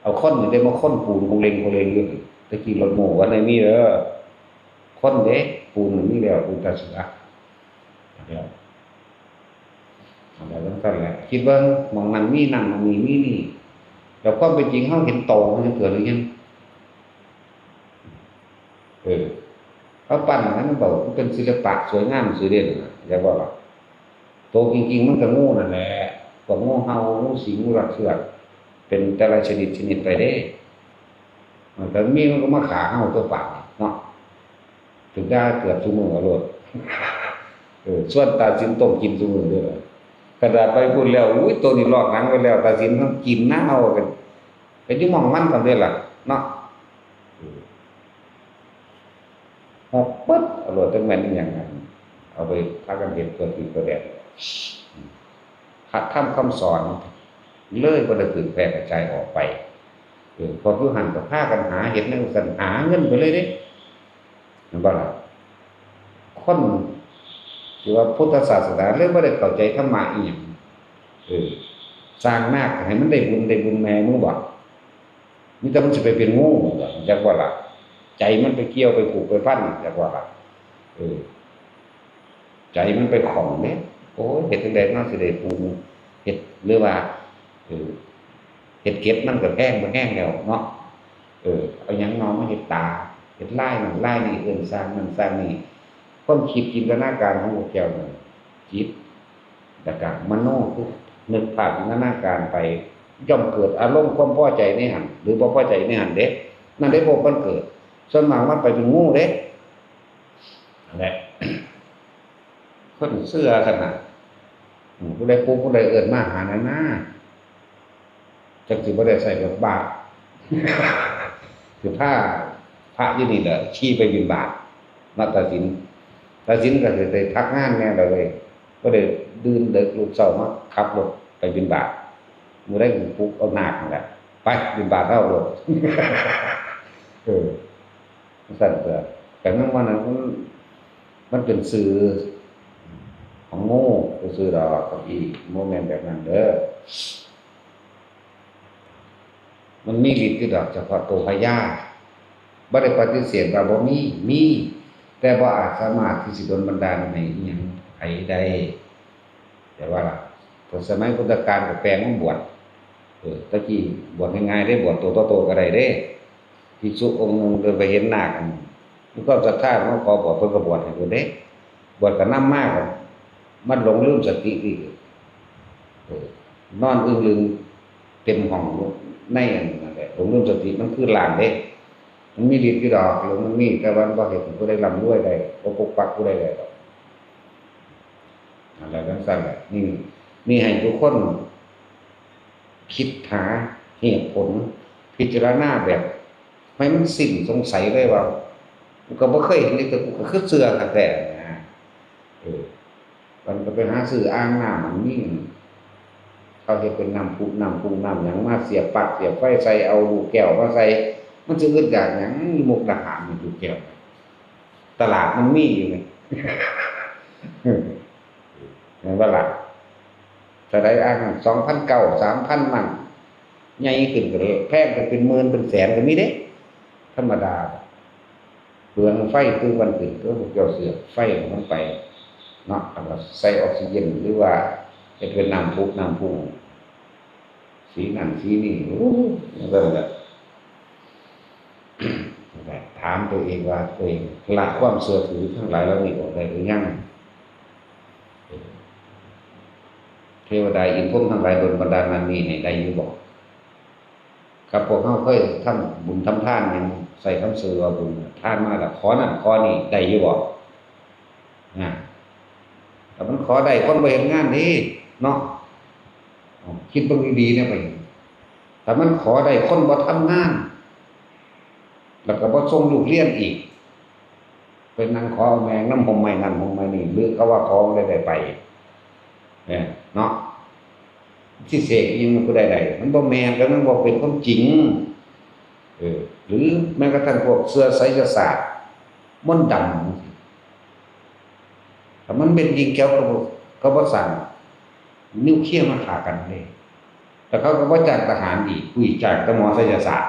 ເອົາຄົນນີ້ໄດ້ມາຄົນປູນໂຄເລງໂຄເລງຢູ່. ແຕ່ກີ້ລົດໂມ້ບໍ່ໄດ້ມີເດີ ຄົນເດ້ ປູນມີແລ້ວ ປູນຕາເສືອ ແລ້ວ ອັນໃດຈັ່ງຊັ້ນແຫຼະ ຄິດເບິ່ງ ໝ່ອງນັ້ນມີນັ້ນ ໝ່ອງນີ້ມີນີ້ ແລ້ວຄວາມເປັນຈິງເຮົາເຫັນໂຕມັນຈັກເທື່ອຫຼືຍັງ? ເອີ ເຮົາປັ້ນໃຫ້ມັນເບົາ ມັນເປັນສິລະປະສວຍງາມສີເດັ່ນນະ ເຫັນບໍ່ລະ? ໂຕຈິງໆມັນກໍງູນັ້ນແຫຼະ ພວກງູເຫົ່າ ງູສິງ ງູລັກເຊືອກ ເປັນແຕ່ລະຊະນິດຊະນິດໄປເດ້. ມັນກໍມີ ມັນກໍມາຂ້າເຮົາຕົວະປານນີ້ເນາະ ຖືກດ່າເກືອບຊຸມື້ໂລດ. ເອີ ຊວນຕາສິນຕົ້ມກິນຊຸມື້ເດີ ຂະໜາດໄປພຸ້ນແລ້ວ ອຸ້ຍ ໂຕນີ້ລອກໜັງໄວ້ແລ້ວ ຕາສິນມັນກິນນະ ເຮົາກໍ ກໍຢູ່ໝ່ອງມັນສ່ຳເດລະເນາະ. ເອີ ເຮົາປຶດເອົາໂລດ ຈັກແມ່ນອີ່ຫຍັງ ເອົາໄປພາກັນເຮັດຕົວທີ່ຕົວແດນ ພະທຳຄຳສອນເລີຍບໍ່ໄດ້ຖືກແຜ່ກະຈາຍອອກໄປ. ເອີ ພວກຢູ່ຫັ້ນກໍພາກັນຫາເຮັດແນວຊັ້ນ ຫາເງິນໄປເລີຍເດ້ ແມ່ນບໍ່ລະ? ຄົນທີ່ວ່າພຸດທະສາສະໜາເລີຍບໍ່ໄດ້ເຂົ້າໃຈທຳມະອີ່ຫຍັງ. ເອີ ສ້າງນາກໃຫ້ມັນໄດ້ບຸນ ໄດ້ບຸນແມ່ມຶງບໍ? ມີແຕ່ມັນຊິໄປເປັນງູ ຮູ້ຈັກບໍ່ລະ? ໃຈມັນໄປກ່ຽວໄປຜູກໄປພັນ ຮູ້ຈັກບໍ່ລະ? ເອີ ໃຈມັນໄປຂ້ອງເດ້ ໂອ້ຍ ເຮັດຈັ່ງໃດເນາະ ຊິໄດ້ປູນເຮັດ ຫຼືວ່າ ເອີ ເຮັດເກັບມັນກໍແພງບໍ່ແຮງແລ້ວເນາະ. ເອີ ເອົາຫຍັງເນາະມາເຮັດຕາ ເຮັດລາຍນັ້ນລາຍນີ້ ເອີ້ນຊ່າງນັ້ນຊ່າງນີ້. ຄວາມຄິດຈິນຕະນາການຂອງພວກເຈົ້ານັ້ນ ຈິດ ແລ້ວກະມະໂນ ຄືນຶກພາບຈິນຕະນາການໄປ ຍ່ອມເກີດອາລົມຄວາມພໍໃຈໃນຫັ້ນ ຫຼືບໍ່ພໍໃຈໃນຫັ້ນເດ້. ນັ້ນເດ້ພວກມັນເກີດ ສ່ວນມາກມັນໄປເປັນງູເດ້. ນັ້ນແຫຼະ ຄົນເຊື່ອຂະໜາດ ອືມ ຜູ້ໃດປຸກຜູ້ໃດເອີ້ນມາຫານານາ ຈັກຊິບໍ່ໄດ້ໃສ່ບົດບາດ ຄືພາພະຢູ່ນີ້ແຫຼະຂີ່ໄປບິນບາດ ມາຕາສິນ ຕາສິນກໍຊິໄດ້ພັກງານແດ່ລະເວີຍ ບໍ່ໄດ້ຕື່ນເດິກ ລຸກເຊົ້າມາຂັບລົດໄປບິນບາດ ມື້ໃດກໍປຸກເອົານາກຫັ້ນແຫຼະ ໄປບິນບາດເຮົາໂລດ. ເອີ ຊັ້ນເຖາະ ແຕ່ນຳວ່ານັ້ນ ມັນ ມັນເປັນສື່ຂອງງູຊື່ໆດອກ ກັບອີ່ ບໍ່ແມ່ນແບບນັ້ນເດີ. ມັນມີລິດຢູ່ດອກ ສະເພາະໂຕພະຍາ ບໍ່ໄດ້ປະຕິເສດວ່າບໍ່ມີ ມີ ແຕ່ບໍ່ອາດສາມາດທີ່ຊິດົນບັນດານໃຫ້ອີ່ຫຍັງໃຜໄດ້. ແຕ່ວ່າ ແຕ່ສະໄໝພຸດທະການກໍແປງມາບວດ ເອີ ແຕ່ກີ້ບວດງ່າຍໆເດ້ ບວດໂຕຕໍ່ໂຕກໍໄດ້ເດ້. ພິກສຸອົງໜຶ່ງເດີນໄປເຫັນນາກ ມີຄວາມສັດທາມາຂໍບວດ ເພິ່ນກໍບວດໃຫ້ໂລດເດ້. ບວດກໍນຳມາ ກໍມັນຫຼົງລືມສະຕິອີກ ເອີ ນອນອຶ້ງລຶງເຕັມຫ້ອງຢູ່ໃນອັນນັ້ນແຫຼະ ຫຼົງລືມສະຕິ ມັນຄືລ້າງເດ້. ມັນມີລິດຢູ່ດອກ ມັນມີ ແຕ່ວ່າມັນບໍ່ເຮັດໃຫ້ຜູ້ໃດລ່ຳລວຍໄດ້ ບໍ່ປົກປັກຜູ້ໃດໄດ້ດອກ. ອັນໃດຈັ່ງຊັ້ນແຫຼະ ນີ້ ນີ້ໃຫ້ທຸກຄົນຄິດຫາເຫດຜົນ ພິຈາລະນາແບບໃຫ້ມັນສິ້ນສົງໄສເລີຍວ່າ ກູກໍບໍ່ເຄີຍເຫັນ ແຕ່ກູກໍຄືເຊື່ອຄັກແທ້ນະ. ເອີ ມັນກໍໄປຫາຊື້ອ່າງນ້ຳ ມັນມີ ເຂົາເຮັດເປັນນ້ຳພຸນ້ຳພຸນ້ຳຫຍັງ ມາສຽບປລັກສຽບໄຟໃສ່ ເອົາລູກແກ້ວມາໃສ່ ມັນຊິອຶດຢາກຫຍັງ ຢູ່ມຸກດາຫານນີ້ ລູກແກ້ວ ຕະຫຼາດມັນມີຢູ່ນີ້ ແມ່ນບໍ່ລະ? ເທົ່າໃດ ອ່າງນັ້ນ ສອງພັນເກົ້າ ສາມພັນ ມັນໃຫຍ່ຂຶ້ນກໍເລີຍ ແພງຂຶ້ນເປັນໝື່ນເປັນແສນກໍມີເດ້ ທຳມະດາ. ເປືອງໄຟ ຄືມັນຂຶ້ນ ຄືພວກເຈົ້າເສຍບໄຟຂອງມັນໄປເນາະ ແລ້ວກໍໃສ່ອອກຊີເຈນ ຫຼືວ່າເຮັດເປັນນ້ຳພຸນ້ຳພຸ ສີນັ້ນສີນີ້ ໂອ້ ຈັ່ງຊັ້ນແຫຼະ. າມຕົວເອງວ່າ ຕົວເອງລະຄວາມເຊື່ອຖືທັງຫຼາຍເຫຼົ່ານີ້ອອກໄດ້ຫຼືຍັງ? ເທວະດາອິນພົມທັງຫຼາຍດົນບັນດານນັ້ນນີ້ໃຫ້ໄດ້ຢູ່ບໍ່? ກັບພວກເຮົາເຄີຍທຳບຸນທຳທານຫຍັງ ໃສ່ຄຳຊື່ວ່າບຸນທານມາແລ້ວ ຂໍນັ້ນຂໍນີ້ໄດ້ຢູ່ບໍ່? ນະ ຖ້າມັນຂໍໄດ້ຄົນບໍ່ເຮັດງານເດ້ເນາະ ຄິດເບິ່ງດີໆແນວໄປ ຖ້າມັນຂໍໄດ້ຄົນບໍ່ທຳງານ ແລ້ວກໍບໍ່ສົ່ງລູກຮຽນອີກ ໄປນັ່ງຂໍແມ່ງນຳຮົ່ມໄມ້ນັ້ນຮົ່ມໄມ້ນີ້ ຫຼືເຂົາວ່າຂໍໄດ້ໄດ້ໄປ ເອີ ເນາະ ຊິເສກອີ່ຫຍັງໃຫ້ຜູ້ໃດໄດ້ ມັນບໍ່ແມ່ນ ແລ້ວມັນບໍ່ເປັນຄວາມຈິງ ເອີ ຫຼືແມ້ກະທັ້ງພວກເຊື່ອໄສຍະສາດ ມົນດຳ ຖ້າມັນເປັນຈິງແລ້ວ ເຂົາ ເຂົາບໍ່ສ້າງນິວເຄຍມາຂ້າກັນເດ້ ແລ້ວເຂົາກໍບໍ່ຈ້າງທະຫານອີກ ຜູ້ຈ້າງແຕ່ໝໍໄສຍະສາດ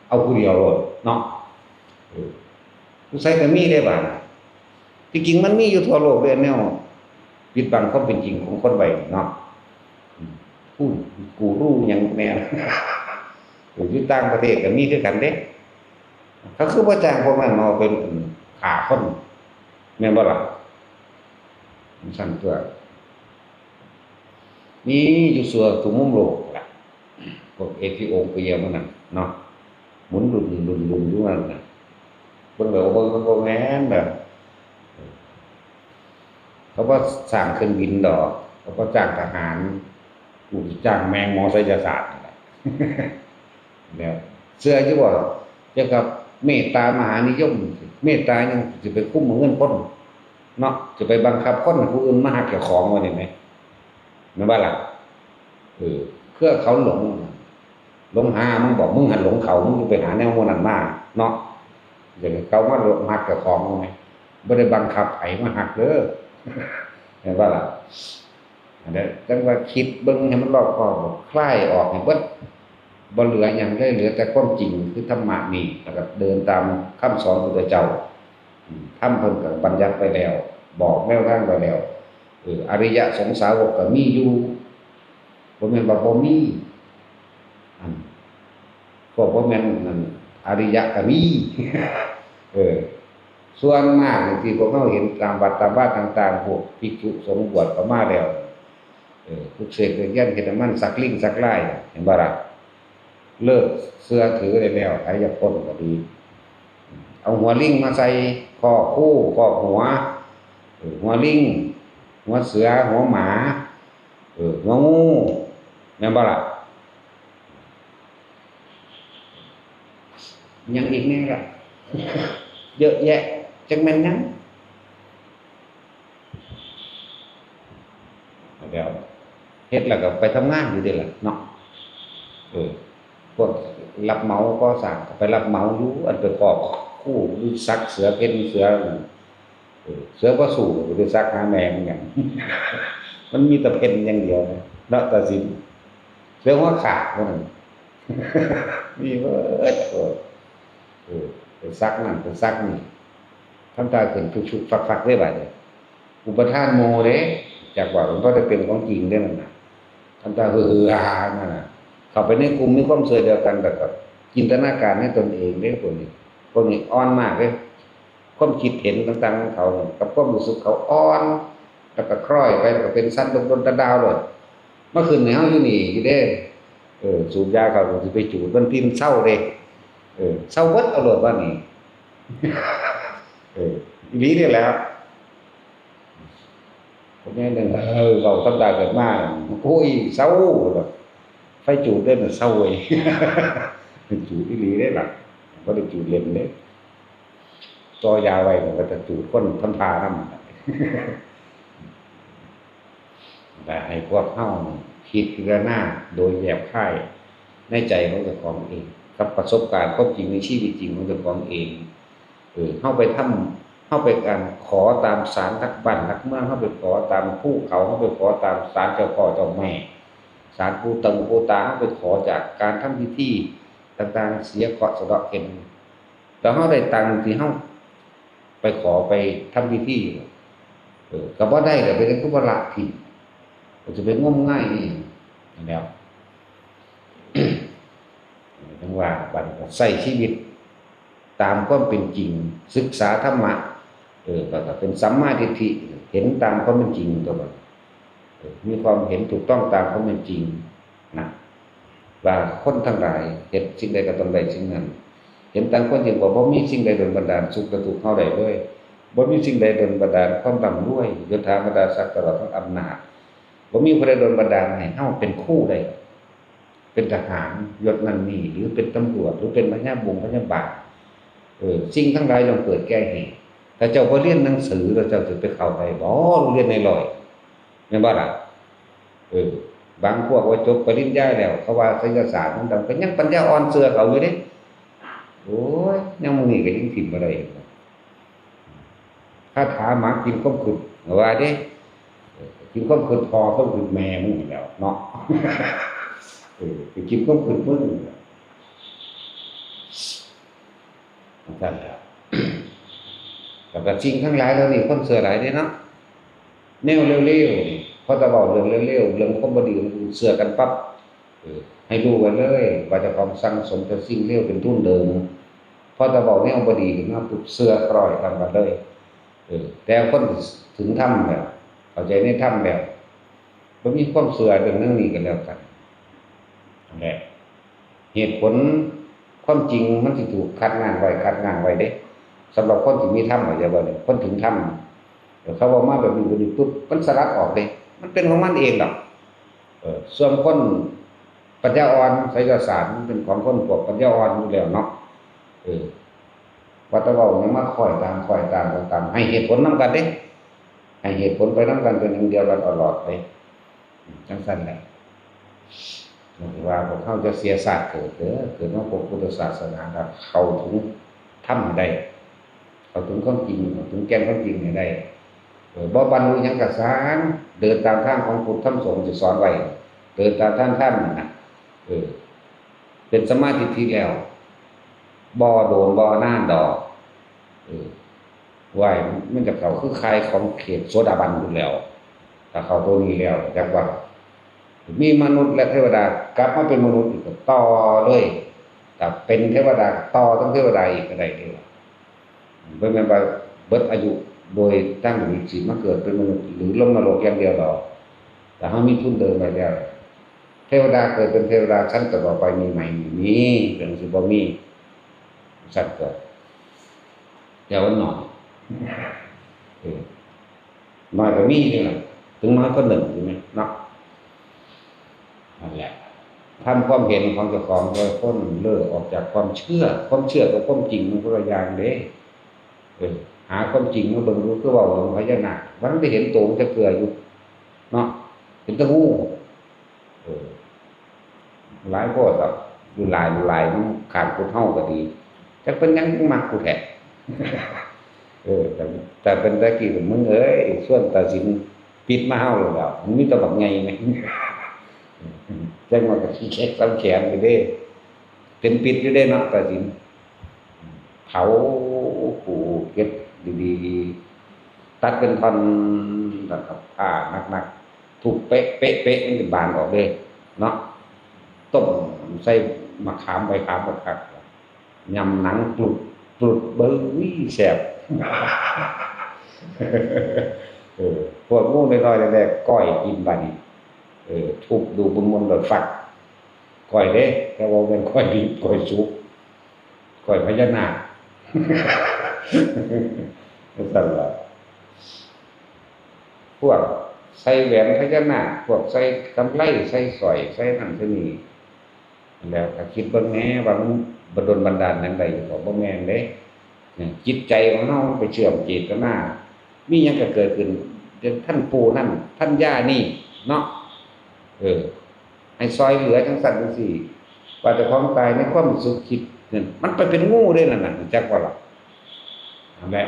ເອົາຜູ້ດຽວໂລດເນາະ ເອີ ສົງໄສກໍມີເດ້ບາດ ທີ່ຈິງມັນມີຢູ່ທົ່ວໂລກເດ້ ແນວປິດບັງຄວາມເປັນຈິງຂອງຄົນໄວ້ເນາະ ອືມ ຜູ້ກູຣູຫຍັງແນ່ ຢູ່ຕ່າງປະເທດກໍມີຄືກັນເດ້ ເຂົາຄືບໍ່ຈ້າງພວກນັ້ນມາເປັນ ຂ້າຄົນ ແມ່ນບໍ່ລະ? ມັນຊັ້ນຕົວະ ມີຢູ່ທົ່ວທຸກມຸມໂລກລະ ພວກເອທິໂອເປຍໝູ່ນັ້ນເນາະ ໝູນລຸນໆໆຢູ່ນັ້ນນະ ເບິ່ງແລ້ວເບິ່ງມັນບໍ່ແມ່ນດອກ ເຂົາບໍ່ສ້າງເຄື່ອງບິນດອກ ເຂົາບໍ່ຈ້າງທະຫານ ກູຈະຈ້າງແມ່ງໝໍໄສຍະສາດນີ້ແຫຼະ ແລ້ວເຊື່ອຢູ່ບໍ່ ກ່ຽວກັບເມດຕາມະຫານິຍົມ ເມດຕາຫຍັງຊິໄປຄຸມເອົາເງິນຄົນເນາະ ຊິໄປບັງຄັບຄົນໃຫ້ຜູ້ອື່ນມາຮັກເຈົ້າຂອງວ່ານີ້ແໝ ແມ່ນບໍ່ລະ? ເອີ ເພື່ອເຂົາຫຼົງ ຫຼົງຫາມຶງບໍ ມຶງຫັ້ນຫຼົງເຂົາ ມຶງໄປຫາແນວໝູ່ນັ້ນມາເນາະ ຢາກໃຫ້ເຂົາມາຫຼົງຮັກເຈົ້າຂອງແໝ ບໍ່ໄດ້ບັງຄັບໃຜມາຮັກເດີ ແມ່ນບໍ່ລະ? ອັນນັ້ນຈັ່ງວ່າຄິດເບິ່ງໃຫ້ມັນລອບຄອບ ຄາຍອອກໃຫ້ເບິດ ບໍ່ເຫຼືອຫຍັງເລີຍ ເຫຼືອແຕ່ຄວາມຈິງຄືທຳມະນີ້ ແລ້ວກໍເດີນຕາມຄຳສອນຂອງພະເຈົ້າ ທຳເພິ່ນກໍບັນຍັດໄວ້ແລ້ວ ບອກແນວທາງໄວ້ແລ້ວ ເອີ ອະລິຍະສົງສາວົກກໍມີຢູ່ ບໍ່ແມ່ນວ່າບໍ່ມີ ອັນ ພວກບໍ່ແມ່ນ ອັນ ອະລິຍະກໍມີ ເອີ ສ່ວນມາກນີ້ທີ່ພວກເຮົາເຫັນຕາມວັດຕາມວາຕ່າງໆ ພວກພິກຂຸສົງບວດເຂົ້າມາແລ້ວ ເອີ ປຸກເສກເລີກຍັນ ເຮັດໃຫ້ມັນສັກລິງສັກລາຍ ເຫັນບໍ່ລະ? ເລີກເຊື່ອຖືໄດ້ແລ້ວ ໃຜຢາກພົ້ນກໍດີ ເອົາຫົວລິງມາໃສ່ຄອບຄູ ຄອບຫົວ ເອີ ຫົວລິງ ຫົວເສືອ ຫົວໝາ ເອີ ຫົວງູ ແມ່ນບໍ່ລະ? ຫຍັງອີກແດ່ລະ? ເຍາະແຍະ ຈັກແມ່ນຫຍັງ? ແລ້ວເຮັດແລ້ວກໍໄປທຳງານຢູ່ເດ້ລະເນາະ ເອີ ພວກຮັບເໝົາກໍ່ສ້າງກໍໄປຮັບເໝົາຢູ່ ອັນໄປຄອບຄູ ສັກເສືອເພັນເສືອ ເອີ ເສືອບໍ່ສູ້ ໄປສັກຫາແມ່ມັນຫຍັງ ມັນມີແຕ່ເພັນຢ່າງດຽວເນາະ ຕາສິນ ເສືອຫົວຂາດເທົ່ານັ້ນ ມີເບິດ ເອີ ເອີ ໄປສັກນັ້ນໄປສັກນີ້ ທຳທ່າຂຶ້ນຊຸກໆຟັກໆເດ້ບາດນີ້ ອຸປະທານໝູ່ເດ້ ຈັກວ່າມັນບໍ່ໄດ້ເປັນຂອງຈິງເດ້ນັ້ນນະ ທຳທ່າເຮີໆຮາໆນັ້ນນະ ເຂົ້າໄປໃນກຸ່ມມີຄວາມເຊື່ອດຽວກັນ ແລ້ວກໍຈິນຕະນາການໃນຕົນເອງເດ້ ພວກນີ້ ພວກນີ້ອ່ອນມາກເດ້ ຄວາມຄິດເຫັນຕ່າງໆຂອງເຂົານີ້ ກັບຄວາມຮູ້ສຶກເຂົາອ່ອນ ແລ້ວກໍຄ້ອຍໄປ ແລ້ວກໍເປັນສັນດົນໆດາວໆໂລດ ມາຂຶ້ນໃຫ້ເຮົາຢູ່ນີ້ຢູ່ເດ້ ເອີ ສູບຢາເຂົ້າກໍຊິໄປຈູດ ມັນຕິມເຊົາເດ້ ເອີ ເຊົາເບິດເອົາໂລດບາດນີ້ ເອີ ອີ່ຫຼີນີ້ແຫຼະ ຄົນໃຫຍ່ໜຶ່ງ ເອີ ເວົ້າທຳດາເກີດມາ ໂອ້ຍ ເຊົາ ໄຟຈູດເດ້ນະ ເຊົາເວີຍ ຈູດອີ່ຫຼີເດ້ລະ ບໍ່ໄດ້ຈູດເລ່ນເດ້ ຕໍ່ຢາໄວ້ກໍຈະຈູດຄົນທຳທ່ານຳ ແລະ ໃຫ້ພວກເຮົາຄິດພິຈາລະນາໂດຍແຍບຄາຍໃນໃຈຂອງເຈົ້າຂອງເອງ ກັບປະສົບການຄວາມຈິງໃນຊີວິດຈິງຂອງເຈົ້າຂອງເອງ ເອີ ເຮົາໄປທຳ ເຮົາໄປການຂໍຕາມສານຫຼັກບ້ານຫຼັກເມືອງ ເຮົາໄປຂໍຕາມພູເຂົາ ເຮົາໄປຂໍຕາມສານເຈົ້າພໍ່ເຈົ້າແມ່ ສານປູ່ຕົງປູ່ຕາ ເຮົາໄປຂໍຈາກການທຳພິທີຕ່າງໆ ເສຍເຄາະສະເດາະເຂັນ ແລ້ວເຮົາໄດ້ຕາມທີ່ເຮົາໄປຂໍໄປທຳພິທີ ເອີ ກໍບໍ່ໄດ້ ກໍເປັນຄືວ່າລະຖິ້ມ ກໍຈະໄປງົມງາຍອີ່ຫຍັງຫັ້ນແຫຼ້ວ ຈັ່ງວ່າບາດນີ້ກໍໃຊ້ຊີວິດ ຕາມຄວາມເປັນຈິງ, ສຶກສາທຳມະ ເອີ ແລ້ວກໍເປັນສຳມາທິດຖິ, ເຫັນຕາມຄວາມເປັນຈິງຕົວມັນ, ເອີ ມີຄວາມເຫັນຖືກຕ້ອງຕາມຄວາມເປັນຈິງນະ ວ່າຄົນທັງຫຼາຍເຮັດສິ່ງໃດກໍຕ້ອງໄດ້ສິ່ງນັ້ນ, ເຫັນຕາມຄວາມຈິງວ່າບໍ່ມີສິ່ງໃດດົນບັນດານສຸກແລະທຸກເຮົາໄດ້ເລີຍ, ບໍ່ມີສິ່ງໃດດົນບັນດານຄວາມລ່ຳລວຍ, ຍົດຖາບັນດາສັກຕະຫຼອດທັງອຳນາດ, ບໍ່ມີຜູ້ໃດດົນບັນດານໃຫ້ເຮົາເປັນຄູໄດ້. ເປັນທະຫານຍົດນັ້ນນີ້ ຫຼືເປັນຕຳຫຼວດ ຫຼືເປັນພະຍາບົງພະຍາບານ ເອີ ສິ່ງທັງຫຼາຍຍ່ອມເກີດແກ່ເຫດ. ຖ້າເຈົ້າບໍ່ຮຽນໜັງສື ແລ້ວເຈົ້າຈະໄປເຂົ້າໄດ້ບໍ່ໂຮງຮຽນນາຍຮ້ອຍ? ແມ່ນບໍ່ລະ? ເອີ ບາງພວກວ່າຈົບປະລິນຍາແລ້ວ ເຂົາວ່າໄສຍະສາດມັນດຳ ກໍຍັງປັນຍາອ່ອນເຊື່ອເຂົາຢູ່ເດ້. ໂອ້ຍ ຍັງມື້ນີ້ກໍຍັງຖິ້ມບໍ່ໄດ້. ຄາຖາໝາກກິນຄວາມຄິດ ວ່າເດ້ ເອີ ກິນຄວາມຄິດພໍ່ ຄວາມຄິດແມ່ມຶງຫັ້ນແຫຼ້ວເນາະ ເອີ ໄປກິນຄວາມຄິດມຶງ ຈັ່ງຊັ້ນແຫຼ້ວ. ແລ້ວກໍສິ່ງທັງຫຼາຍເຫຼົ່ານີ້ ຄົນເຊື່ອຫຼາຍເດ້ເນາະ ແນວເລວໆນີ້ ພໍແຕ່ເວົ້າເລື່ອງເລວໆ ເລື່ອງຄວາມບໍ່ດີ ເຊື່ອກັນປັບ. ເອີ ໃຫ້ຮູ້ໄວ້ເລີຍວ່າເຈົ້າຂອງສັ່ງສົມແຕ່ສິ່ງເລວເປັນທຶນເດີມ. ພໍແຕ່ເວົ້າແນວບໍ່ດີຂຶ້ນມາປຸບ ເຊື່ອຄ້ອຍຕາມກັນເລີຍ. ເອີ ແຕ່ຄົນເຖິງທຳແລ້ວ ເຂົ້າໃຈໃນທຳແລ້ວ ບໍ່ມີຄວາມເຊື່ອເລື່ອງນັ້ນນີ້ກັນແລ້ວກັນ. ນັ້ນແຫຼະ ເຫດຜົນ ຄວາມຈິງມັນຊິຖືກຄັດງານໄວ້ ຄັດງານໄວ້ເດ້ ສຳລັບຄົນທີ່ມີທຳ ເຂົ້າໃຈບໍ່ນີ້? ຄົນເຖິງທຳ ເຂົາເວົ້າມາແບບນີ້ ແບບນີ້ປຸບ ມັນສະຫຼັດອອກເດ້ ມັນເປັນຂອງມັນເອງດອກ. ເອີ ສ່ວນຄົນປັນຍາອ່ອນ ໄສຍະສາດ ມັນເປັນຂອງຄົນພວກປັນຍາອ່ອນຢູ່ແລ້ວເນາະ. ເອີ ວ່າແຕ່ເວົ້າຫຍັງມາຄ້ອຍຕາມ ຄ້ອຍຕາມ ຄ້ອຍຕາມ ໃຫ້ເຫດຜົນນຳກັນເດ້ ໃຫ້ເຫດຜົນໄປນຳກັນ ເປັນໜຶ່ງດຽວກັນຕະຫຼອດເດ້. ຈັ່ງຊັ້ນແຫຼະ ບໍ່ວ່າພວກເຮົາຈະເສຍຊາດເກີດເດີ ເກີດມາພົບພຸດທະສາສະໜາ ຖ້າເຂົ້າເຖິງທຳໃຫ້ໄດ້ ເຂົ້າເຖິງຄວາມຈິງ ເຂົ້າເຖິງແກ່ນຄວາມຈິງໃຫ້ໄດ້. ເອີ ບໍ່ບັນລຸຫຍັງກໍຊ່າງ ເດີນຕາມທາງຂອງພຸດທຳສົງທີ່ສອນໄວ້ ເດີນຕາມທາງທຳນັ້ນນະ ເອີ ເປັນສຳມາທິດຖິແລ້ວ ບໍ່ໂດນບໍ່ນານດອກ ເອີ ວ້າຍ ມັນຈະເຂົ້າຄືຂ່າຍຂອງເຂດໂສດາບັນພຸ້ນແລ້ວ. ຖ້າເຂົ້າໂຕນີ້ແລ້ວ ຈັກວ່າມີມະນຸດ ແລະ ເທວະດາ ກັບມາເປັນມະນຸດອີກກໍຕໍ່ເລີຍ ຖ້າເປັນເທວະດາກໍຕໍ່ເຖິງເທວະດາອີກກໍໄດ້ເດ້. ບໍ່ແມ່ນວ່າເບິດອາຍຸໂດຍທາງທີ່ຊິມາເກີດເປັນມະນຸດ ຫຼື ລົງນະລົກຢ່າງດຽວດອກ. ຖ້າເຮົາມີທຶນເດີມໄວ້ແລ້ວ ເທວະດາເກີດເປັນເທວະດາຊັ້ນຕໍ່ໆໄປມີໄໝ? ມີ ເປັນຊິບໍ່ມີ? ຊັ້ນກໍ ແຕ່ວ່າໜ້ອຍ ເອີ ໜ້ອຍກໍມີນີ້ລະ ເຖິງໜ້ອຍກໍໜຶ່ງຢູ່ແມ່ນເນາະ. ນັ້ນແຫຼະ ທຳຄວາມເຫັນຂອງເຈົ້າຂອງແຕ່ລະຄົນເລີອອກຈາກຄວາມເຊື່ອ ຄວາມເຊື່ອກັບຄວາມຈິງມັນຄົນລະຢ່າງເດ້. ເອີ ຫາຄວາມຈິງມາເບິ່ງດູ ຄືເວົ້າເລື່ອງພະຍານາກ ມັນໄດ້ເຫັນໂຕມັນຈັກເທື່ອຢູ່ເນາະ ເຫັນແຕ່ງູ. ເອີ ຫຼາຍໂພດດອກ ຢູ່ຫຼາຍ ຢູ່ຫຼາຍ ມັນຂ້າງກຸດເຮົາກໍດີ ຈັກເປັນຫຍັງຈຶ່ງມັກກູແທ້. ເອີ ແຕ່ ແຕ່ເປັນແຕ່ກີ້ ມຶງເອີຍ ຊວນຕາສິນປິດມາເຮົາແລ້ວ ມັນມີແຕ່ບັກໃຫຍ່ແມ່ນ ຈັກມັນກໍຂີ້ເຂັກຊຳແຂນຢູ່ເດ້ ເປັນປິດຢູ່ເດ້ເນາະ ຕາສິນ. ເຜົາ ຂູດເກັບດີໆ ຕັດເປັນທ່ອນ ແລ້ວກໍຜ່າໜັກໆ ທຸບເປະໆໆ ມັນຈະບານອອກເດ້ເນາະ. ຕົ້ມໃສ່ໝາກຂາມ ໃບຂາມຄັກໆ ຫຍ້ຳໜັງກລຸດໆ ເບິ່ງ ອຸ້ຍ ແຊບ. ເອີ ພວກງູນ້ອຍໆ ແລກໆ ກ້ອຍກິນບາດນີ້. ເອີ ທຸບດູບືມໆ ໂລດ ຟັກ ກ້ອຍເດ້ ແຕ່ວ່າບໍ່ແມ່ນກ້ອຍດິບ ກ້ອຍສຸກ ກ້ອຍພະຍານາກ ຈັ່ງຊັ້ນລະ. ພວກໃສ່ແຫວນພະຍານາກ ພວກໃສ່ກຳໄລ ໃສ່ສ້ອຍ ໃສ່ນັ້ນໃສ່ນີ້ ແລ້ວກໍຄິດເບິ່ງແດ່ວ່າມັນບໍ່ດົນບັນດານຫຍັງໄດ້ຢູ່ບໍ່? ບໍ່ແມ່ນເດ້. ຈິດໃຈຂອງເຮົາມັນໄປເຊື່ອມເຈດຕະນາ ມີຫຍັງກໍເກີດຂຶ້ນ ເປັນທ່ານປູ່ນັ້ນ ທ່ານຍ່ານີ້ເນາະ ເອີ ໃຫ້ຊ່ອຍເຫຼືອຈັ່ງຊັ້ນຈັ່ງຊີ້ ວ່າເຈົ້າຂອງຕາຍໃນຄວາມສຸກຄິດນັ້ນ ມັນໄປເປັນງູເດ້ນັ້ນນ່ະ ຮູ້ຈັກບໍ່ລະ? ນັ້ນແຫຼະ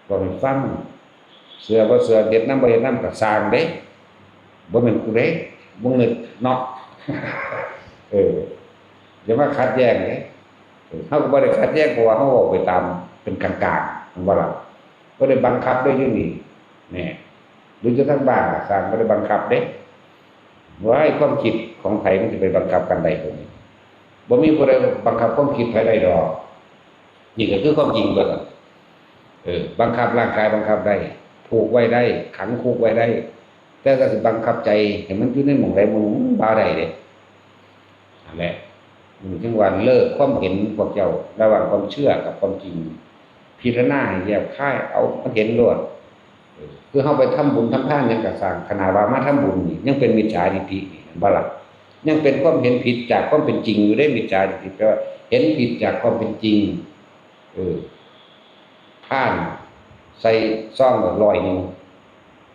ເວົ້າໃຫ້ຟັງ ເຊື່ອບໍ່ເຊື່ອ ເຮັດນຳບໍ່ເຮັດນຳກໍຊ່າງເດ້ ບໍ່ແມ່ນກູເດ້ ບໍ່ງຶດເນາະ ເອີ ຢ່າມາຂັດແຍ້ງເດ້. ເອີ ເຮົາກໍບໍ່ໄດ້ຂັດແຍ້ງ ເພາະວ່າເຮົາເວົ້າໄປຕາມເປັນກາງໆ ແມ່ນບໍ່ລະ? ບໍ່ໄດ້ບັງຄັບເດ້ຢູ່ນີ້ ແນ່ ຫຼືຢູ່ທາງບ້ານກໍຊ່າງ ບໍ່ໄດ້ບັງຄັບເດ້. ວ້າຍ ຄວາມຄິດຂອງໃຜມັນຊິໄປບັງຄັບກັນໄດ້ຕົວນີ້? ບໍ່ມີຜູ້ໃດບັງຄັບຄວາມຄິດໃຜໄດ້ດອກ. ນີ້ກໍຄືຄວາມຈິງຕົວນັ້ນ. ເອີ ບັງຄັບຮ່າງກາຍບັງຄັບໄດ້, ຜູກໄວ້ໄດ້, ຂັງຄຸກໄວ້ໄດ້, ແຕ່ກໍຊິບັງຄັບໃຈໃຫ້ມັນຢູ່ໃນໝ່ອງໃດໝ່ອງໜຶ່ງ ມັນບໍ່ໄດ້ເດ້. ນັ້ນແຫຼະ ມັນຈຶ່ງວ່າເລີກຄວາມເຫັນພວກເຈົ້າ ລະຫວ່າງຄວາມເຊື່ອກັບຄວາມຈິງ. ພິຈາລະນາໃຫ້ແຍບຄາຍເອົາ ມັນເຫັນໂລດ. ເອີ ຄືເຮົາໄປທຳບຸນທຳທານຫຍັງກໍຊ່າງ, ຂະໜາດວ່າມາທຳບຸນນີ້ຍັງເປັນມິດສາທິດຖິນີ້ ເຫັນບໍ່ລະ? ຍັງເປັນຄວາມເຫັນຜິດຈາກຄວາມເປັນຈິງຢູ່ເດ້. ມິດສາທິດຖິແປວ່າເຫັນຜິດຈາກຄວາມເປັນຈິງ. ເອີ ພານໃສ່ຊອງໄວ້ຮ້ອຍໜຶ່ງ,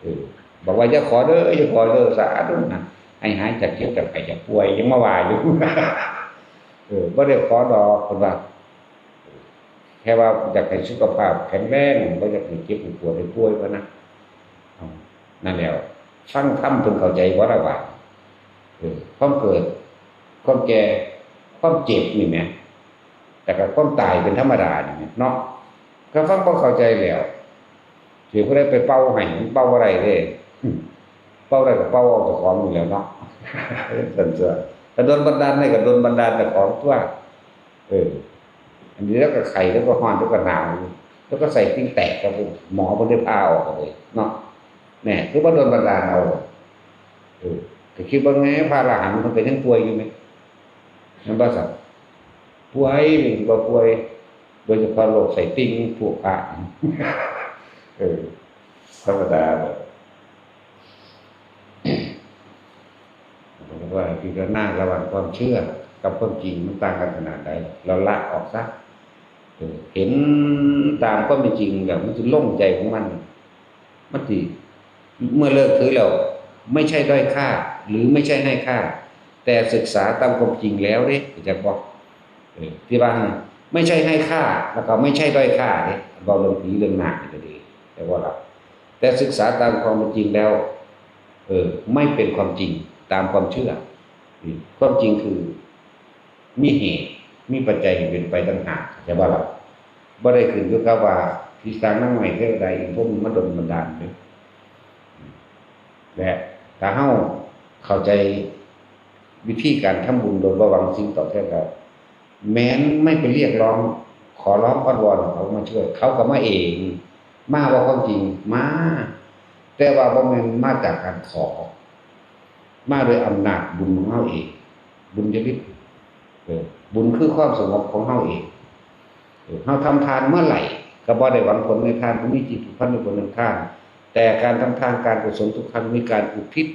ເອີ ບອກວ່າ ຢ່າຂໍເດີ ຢ່າຂໍເດີ ສາທຸນະ ໃຫ້ຫາຍຈາກເຈັບຈາກໄຂ້ຈາກປ່ວຍ ຍັງມາວ່າຢູ່. ເອີ ບໍ່ໄດ້ຂໍດອກ ເພິ່ນວ່າ ແຄ່ວ່າຢາກໃຫ້ສຸຂະພາບແຂງແຮງ ບໍ່ຢາກໃຫ້ເຈັບໃຫ້ປວດໃຫ້ປ່ວຍວ່ານະ. ເອົາ ນັ້ນແຫຼ້ວ ຟັງທຳເພິ່ນເຂົ້າໃຈບໍ່ລະວ່າ ເອີ ຄວາມເກີດ ຄວາມແກ່ ຄວາມເຈັບນີ້ແໝ ແລ້ວກໍຄວາມຕາຍເປັນທຳມະດານີ້ແໝເນາະ. ກໍຟັງບໍ່ເຂົ້າໃຈແລ້ວ ຊິຜູ້ໃດໄປເປົ່າໃຫ້ ມັນເປົ່າບໍ່ໄດ້ເດ້. ເປົ່າໄດ້ກໍເປົ່າເອົາເຈົ້າຂອງນີ້ແຫຼ້ວເນາະ. ຊັ້ນຕົວະ ກະດົນບັນດານໄດ້ກໍດົນບັນດານເຈົ້າຂອງຕົວະ. ເອີ ອັນນີ້ລາວກໍໄຂ້ ລາວກໍຮ້ອນ ລາວກໍໜາວ ລາວກໍໄສ້ຕິ່ງແຕກ ກໍໝໍເພິ່ນໄດ້ຜ່າອອກເລີຍເນາະ. ແນ່ ຄືບໍ່ໂດນບັນດານເອົາ. ເອີ ກໍຄິດເບິ່ງແນ່ ພະອະລະຫັນເພິ່ນກໍຍັງປ່ວຍຢູ່ແມ່ນ ແມ່ນບໍ່ຊັ້ນ? ປ່ວຍ ເປັນຊິບໍ່ປ່ວຍ ໂດຍສະເພາະໂລກໄສ້ຕິ່ງພວກພະ. ເອີ ທຳມະດາແຫຼະ. ເພິ່ນວ່າໃຫ້ພິຈາລະນາລະຫວ່າງຄວາມເຊື່ອກັບຄວາມຈິງ ມັນຕ່າງກັນຂະໜາດໃດ ແລ້ວລະອອກຊະ. ເອີ ເຫັນຕາມຄວາມເປັນຈິງແລ້ວ ມັນຊິໂລ່ງໃຈຂອງມັນ. ມັນຊິ ເມື່ອເລີກຖືແລ້ວ ໄມ່ໃຊ່ດ້ອຍຄ່າ ຫຼື ໄມ່ໃຊ່ໃຫ້ຄ່າ ແຕ່ສຶກສາຕາມຄວາມຈິງແລ້ວເດ້ ເຂົ້າໃຈບໍ່? ເອີ ທີ່ວ່າ ໄມ່ໃຊ່ໃຫ້ຄ່າ ແລ້ວກໍໄມ່ໃຊ່ດ້ອຍຄ່າເດ້. ເວົ້າເລື່ອງຜີເລື່ອງນາກນີ້ກໍດີ ແຕ່ວ່າລະ ແຕ່ສຶກສາຕາມຄວາມເປັນຈິງແລ້ວ ເອີ ໄມ່ເປັນຄວາມຈິງຕາມຄວາມເຊື່ອ. ອືມ ຄວາມຈິງຄື ມີເຫດ ມີປັດໄຈໃຫ້ເປັນໄປຕ່າງຫາກ ເຂົ້າໃຈບໍ່ລະ? ບໍ່ໄດ້ຂຶ້ນຢູ່ກັບວ່າຜີສາງນາງໄມ້ເທວະດາອິນພົມມາດົນບັນດານເດ້. ແລະ ຖ້າເຮົາເຂົ້າໃຈວິທີການທຳບຸນໂດຍບໍ່ຫວັງສິ່ງຕອບແທນແລ້ວ ແມ່ນໄມ່ໄປຮຽກຮ້ອງ ຂໍຮ້ອງອ້ອນວອນໃຫ້ເຂົາມາຊ່ວຍ ເຂົາກໍມາເອງ. ມາບໍ່ຄວາມຈິງ? ມາ ແຕ່ວ່າບໍ່ແມ່ນມາຈາກການຂໍ ມາໂດຍອຳນາດບຸນຂອງເຮົາເອງ ບຸນຈະລິດ. ເອີ ບຸນຄືຄວາມສະຫງົບຂອງເຮົາເອງ. ເອີ ເຮົາທຳທານເມື່ອໃດກໍບໍ່ໄດ້ຫວັງຜົນໃນທານ ບໍ່ມີຈິດຜູກພັນໃນຜົນແຫ່ງທານ, ແຕ່ການທຳທານການກຸສົນທຸກຄັ້ງມີການອຸທິດ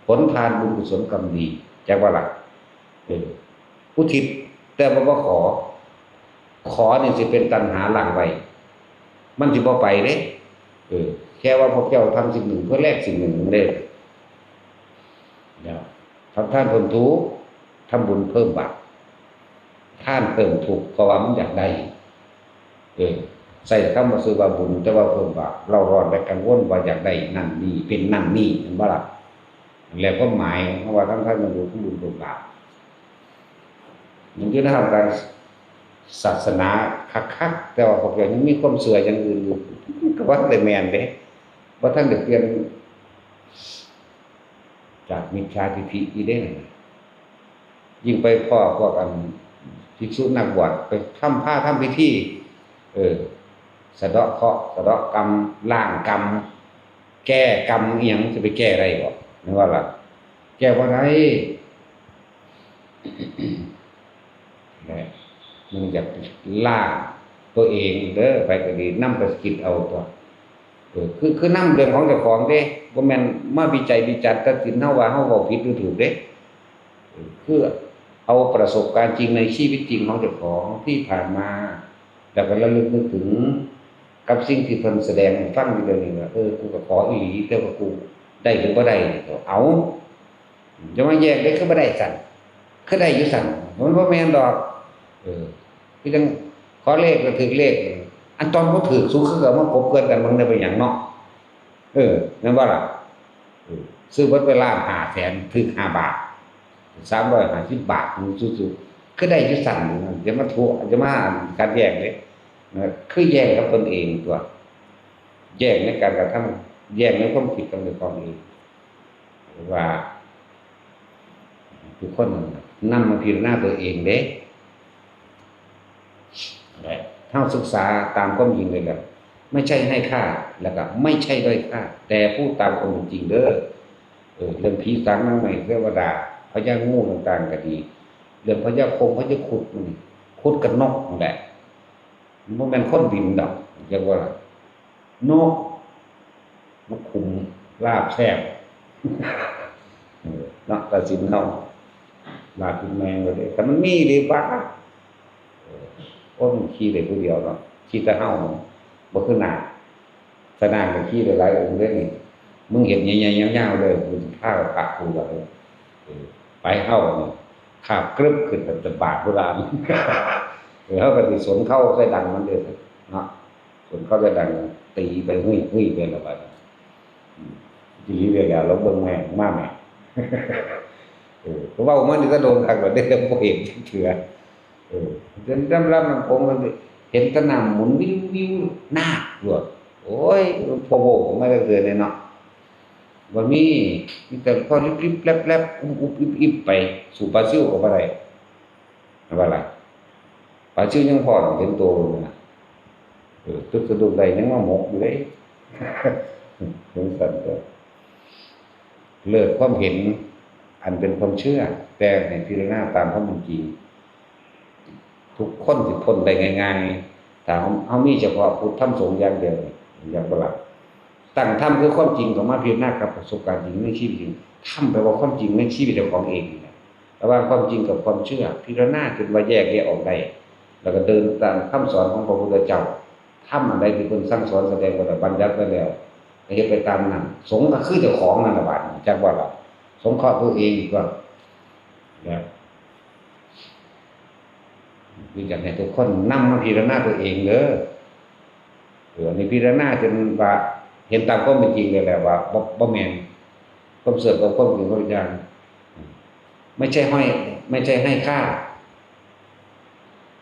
ຜົນທານບຸນກຸສົນກຳດີ ຈັກວ່າລະ? ເອີ ອຸທິດ ແຕ່ວ່າບໍ່ຂໍ. ຂໍນີ້ຊິເປັນຕັນຫາຫຼັ່ງໄວ້ ມັນຊິບໍ່ໄປເດ້. ເອີ ແຄ່ວ່າພວກເຈົ້າທຳສິ່ງໜຶ່ງເພື່ອແລກສິ່ງໜຶ່ງເດ້. ແລ້ວ ທຳທານເພີ່ມທຸກ ທຳບຸນເພີ່ມບາບ. ທານເພີ່ມທຸກ ເພາະວ່າມັນຢາກໄດ້. ເອີ ໃຊ້ຄຳວ່າຊື່ວ່າບຸນ ແຕ່ວ່າເພີ່ມບາບ ເລົ່າຮ້ອນແລະກັງວົນວ່າຢາກໄດ້ນັ້ນນີ້ ເປັນນັ້ນນີ້ ແມ່ນບໍ່ລະ? ແລະ ຄວາມໝາຍຂອງເຮົາວ່າທຳທານເພີ່ມທຸກ ທຳບຸນເພີ່ມບາບ ມັນຢູ່ໃນຫ້ອງການສາສະໜາຄັກໆ ແຕ່ວ່າພວກເຈົ້າຍັງມີຄວາມເຊື່ອຢ່າງອື່ນຢູ່ ກໍບໍ່ທັນໄດ້ແມ່ນເດ້ ບໍ່ທັນໄດ້ປ່ຽນຈາກມິດສາທິດຖິອີກເດ້. ຍິ່ງໄປພໍ້ພວກອັນ ພິກສຸນັກບວດ ໄປທຳ ພາທຳພິທີ ເອີ ສະເດາະເຄາະ ສະເດາະກຳ ລ້າງກຳ ແກ້ກຳ ອີ່ຫຍັງ ຈະໄປແກ້ໄດ້ບໍ່? ແມ່ນບໍ່ລະ? ແກ້ບໍ່ໄດ້. ແລະ ມັນຢາກລ້າງຕົວເອງເດີ ໃຜກໍດີ ນຳໄປຄິດເອົາຕົວະ. ເອີ ຄື ຄືນຳເລື່ອງຂອງເຈົ້າຂອງເດ້ ບໍ່ແມ່ນມາວິໄຈວິຈັດຕັດສິນເຮົາວ່າເຮົາເວົ້າຜິດຫຼືຖືກເດ້. ເອີ ຄືເອົາປະສົບການຈິງໃນຊີວິດຈິງຂອງເຈົ້າຂອງທີ່ຜ່ານມາ ແລ້ວກໍລະລຶກນຶກເຖິງກັບສິ່ງທີ່ເພິ່ນສະແດງໃຫ້ຟັງຢູ່ດຽວນີ້ວ່າ ເອີ ກູກໍຂໍອີ່ຫຼີ ແຕ່ວ່າກູໄດ້ຫຼືບໍ່ໄດ້ນີ້ ເອົາ ຢ່າມາແຍກເດ້ ຄືບໍ່ໄດ້ຊັ້ນ ຄືໄດ້ຢູ່ຊັ້ນ ມັນບໍ່ແມ່ນດອກ. ເອີ ຄືຈັ່ງຂໍເລກກໍຖືກເລກ ອັນຕອນບໍ່ຖືກ ສູຄືເຂົາມາກົບເກື່ອນກັນເບິ່ງໄດ້ເປັນຫຍັງເນາະ. ເອີ ແມ່ນບໍ່ລະ? ເອີ ຊື້ເບິດໄປລ້ານຫ້າແສນ ຖືກຫ້າບາດ ສາມຮ້ອຍຫ້າສິບບາດ ສູໆ ຄືໄດ້ຢູ່ຊັ້ນ ຢ່າມາໂທ ຢ່າມາຂັດແຍ່ງເດ້ ຄືແຍ່ງກັບຕົນເອງຕົວະ ແຍ່ງໃນການກະທຳ ແຍ່ງໃນຄວາມຄິດຂອງເຈົ້າຂອງເອງ. ວ່າທຸກຄົນ ນຳມາພິຈາລະນາຕົວເອງເດ້. ເຮົາສຶກສາຕາມຄວາມຈິງເລີຍແຫຼະ ໄມ່ໃຊ່ໃຫ້ຄ່າ ແລ້ວກໍໄມ່ໃຊ່ດ້ອຍຄ່າ ແຕ່ພູດຕາມຄວາມເປັນຈິງເດີ້. ເອີ ເລື່ອງຜີສາງນາງໄມ້ເທວະດາ ພະຍາງູຕ່າງໆກໍດີ ເລື່ອງພະຍາຄົງພະຍາຄຸດ ມັນນີ້ ຄຸດກັບນົກນັ້ນແຫຼະ ມັນບໍ່ແມ່ນຄົນບິນດອກ ຈັກວ່າ ນົກ ນົກຂຸມ ລາບແຊບ ເອີ ເນາະ ຕາສິນເຮົາ ລາບກິນແມງເລີຍເດ້ ຄັນມັນມີເດ້ບາດ ເອີ ໂອ້ຍ ມັນຂີ່ໄດ້ຜູ້ດຽວເນາະ ຂີ່ແຕ່ເຮົາ ບໍ່ຄືນາງ ຖ້ານາງກໍຂີ່ໄດ້ຫຼາຍອົງເດ້ນີ້ ມຶງເຮັດໃຫຍ່ໆຍາວໆເລີຍ ກູຊິພາໄປປະປູລະເດີ ເອີ ໄປເຮົານີ້ ຄາບກຶບຂຶ້ນໄປຕະບາດໂບລານ ເອີ ເຮົາກໍຊິສົນເຄົ້າໃສ່ດັງມັນເດ້ເນາະ ສົນເຄົ້າໃສ່ດັງ ຕີໄປຫຸ້ຍໆໄປລະບາດນີ້ ອືມ ອີ່ຫຼີເລີຍແຫຼະ ລອງເບິ່ງແມ່ ມາແມ່ ເອີ ເວົ້າມານີ້ກໍດົນຄັກແລ້ວເດ້ ບໍ່ເຫັນຈັກເທື່ອ ເອີ ເດີນລຳລຳນ້ຳໂຂງ ເຫັນແຕ່ນ້ຳໝູນວິວໆ ນາກໂລດ ໂອ້ຍ ບໍ່ໂວ້ມາຈັກເທື່ອເດເນາະ ບໍ່ມີ ມີແຕ່ພໍລິບໆແລັບໆ ອຸບໆອິບໆໄປ ສູ້ປາຊິວກໍບໍ່ໄດ້ ວ່າລະ ປາຊິວຍັງພໍ້ເຫັນໂຕຢູ່ນະ ເອີ ຕຶກສະດຸ້ງໄດ້ຍັງມາໝົກຢູ່ເດ້ ຈັ່ງຊັ້ນເດີ ເລີກຄວາມເຫັນອັນເປັນຄວາມເຊື່ອ ແຕ່ໃຫ້ພິຈາລະນາຕາມຄວາມເປັນຈິງ ທຸກຄົນຊິພົ້ນໄດ້ງ່າຍໆ ຖ້າເຮົາ ເຮົາມີສະເພາະພຸດທຳສົງຢ່າງດຽວນີ້ ຢາກບໍ່ລະ ຕັ້ງທຳຄືຄວາມຈິງເຂົ້າມາພິຈາລະນາກັບປະສົບການຈິງໃນຊີວິດຈິງ ທຳແປວ່າຄວາມຈິງໃນຊີວິດເຈົ້າຂອງເອງນີ້ແຫຼະ ລະຫວ່າງຄວາມຈິງກັບຄວາມເຊື່ອ ພິຈາລະນາຈົນວ່າແຍກແຍະອອກໄດ້ ແລ້ວກໍເດີນຕາມຄຳສອນຂອງພະພຸດທະເຈົ້າ ທຳອັນໃດທີ່ເພິ່ນສັ່ງສອນສະແດງໄວ້ແລ້ວ ບັນຍັດໄວ້ແລ້ວ ກໍເຮັດໄປຕາມນັ້ນ ສົງກໍຄືເຈົ້າຂອງນັ້ນລະບາດນີ້ ຈັກວ່າລະ ສົງເຄາະຕົວເອງອີກວ່າ ນະ ຄືຢາກໃຫ້ທຸກຄົນນຳມາພິຈາລະນາຕົວເອງເດີ ເອີ ອັນນີ້ພິຈາລະນາຈົນວ່າເຫັນຕາມຄວາມເປັນຈິງເລີຍແຫຼະວ່າ ບໍ່ ບໍ່ແມ່ນ ຄວາມເຊື່ອກັບຄວາມຈິງຄົນລະຢ່າງ ໄມ່ໃຊ່ຫ້ອຍ ໄມ່ໃຊ່ໃຫ້ຄ່າ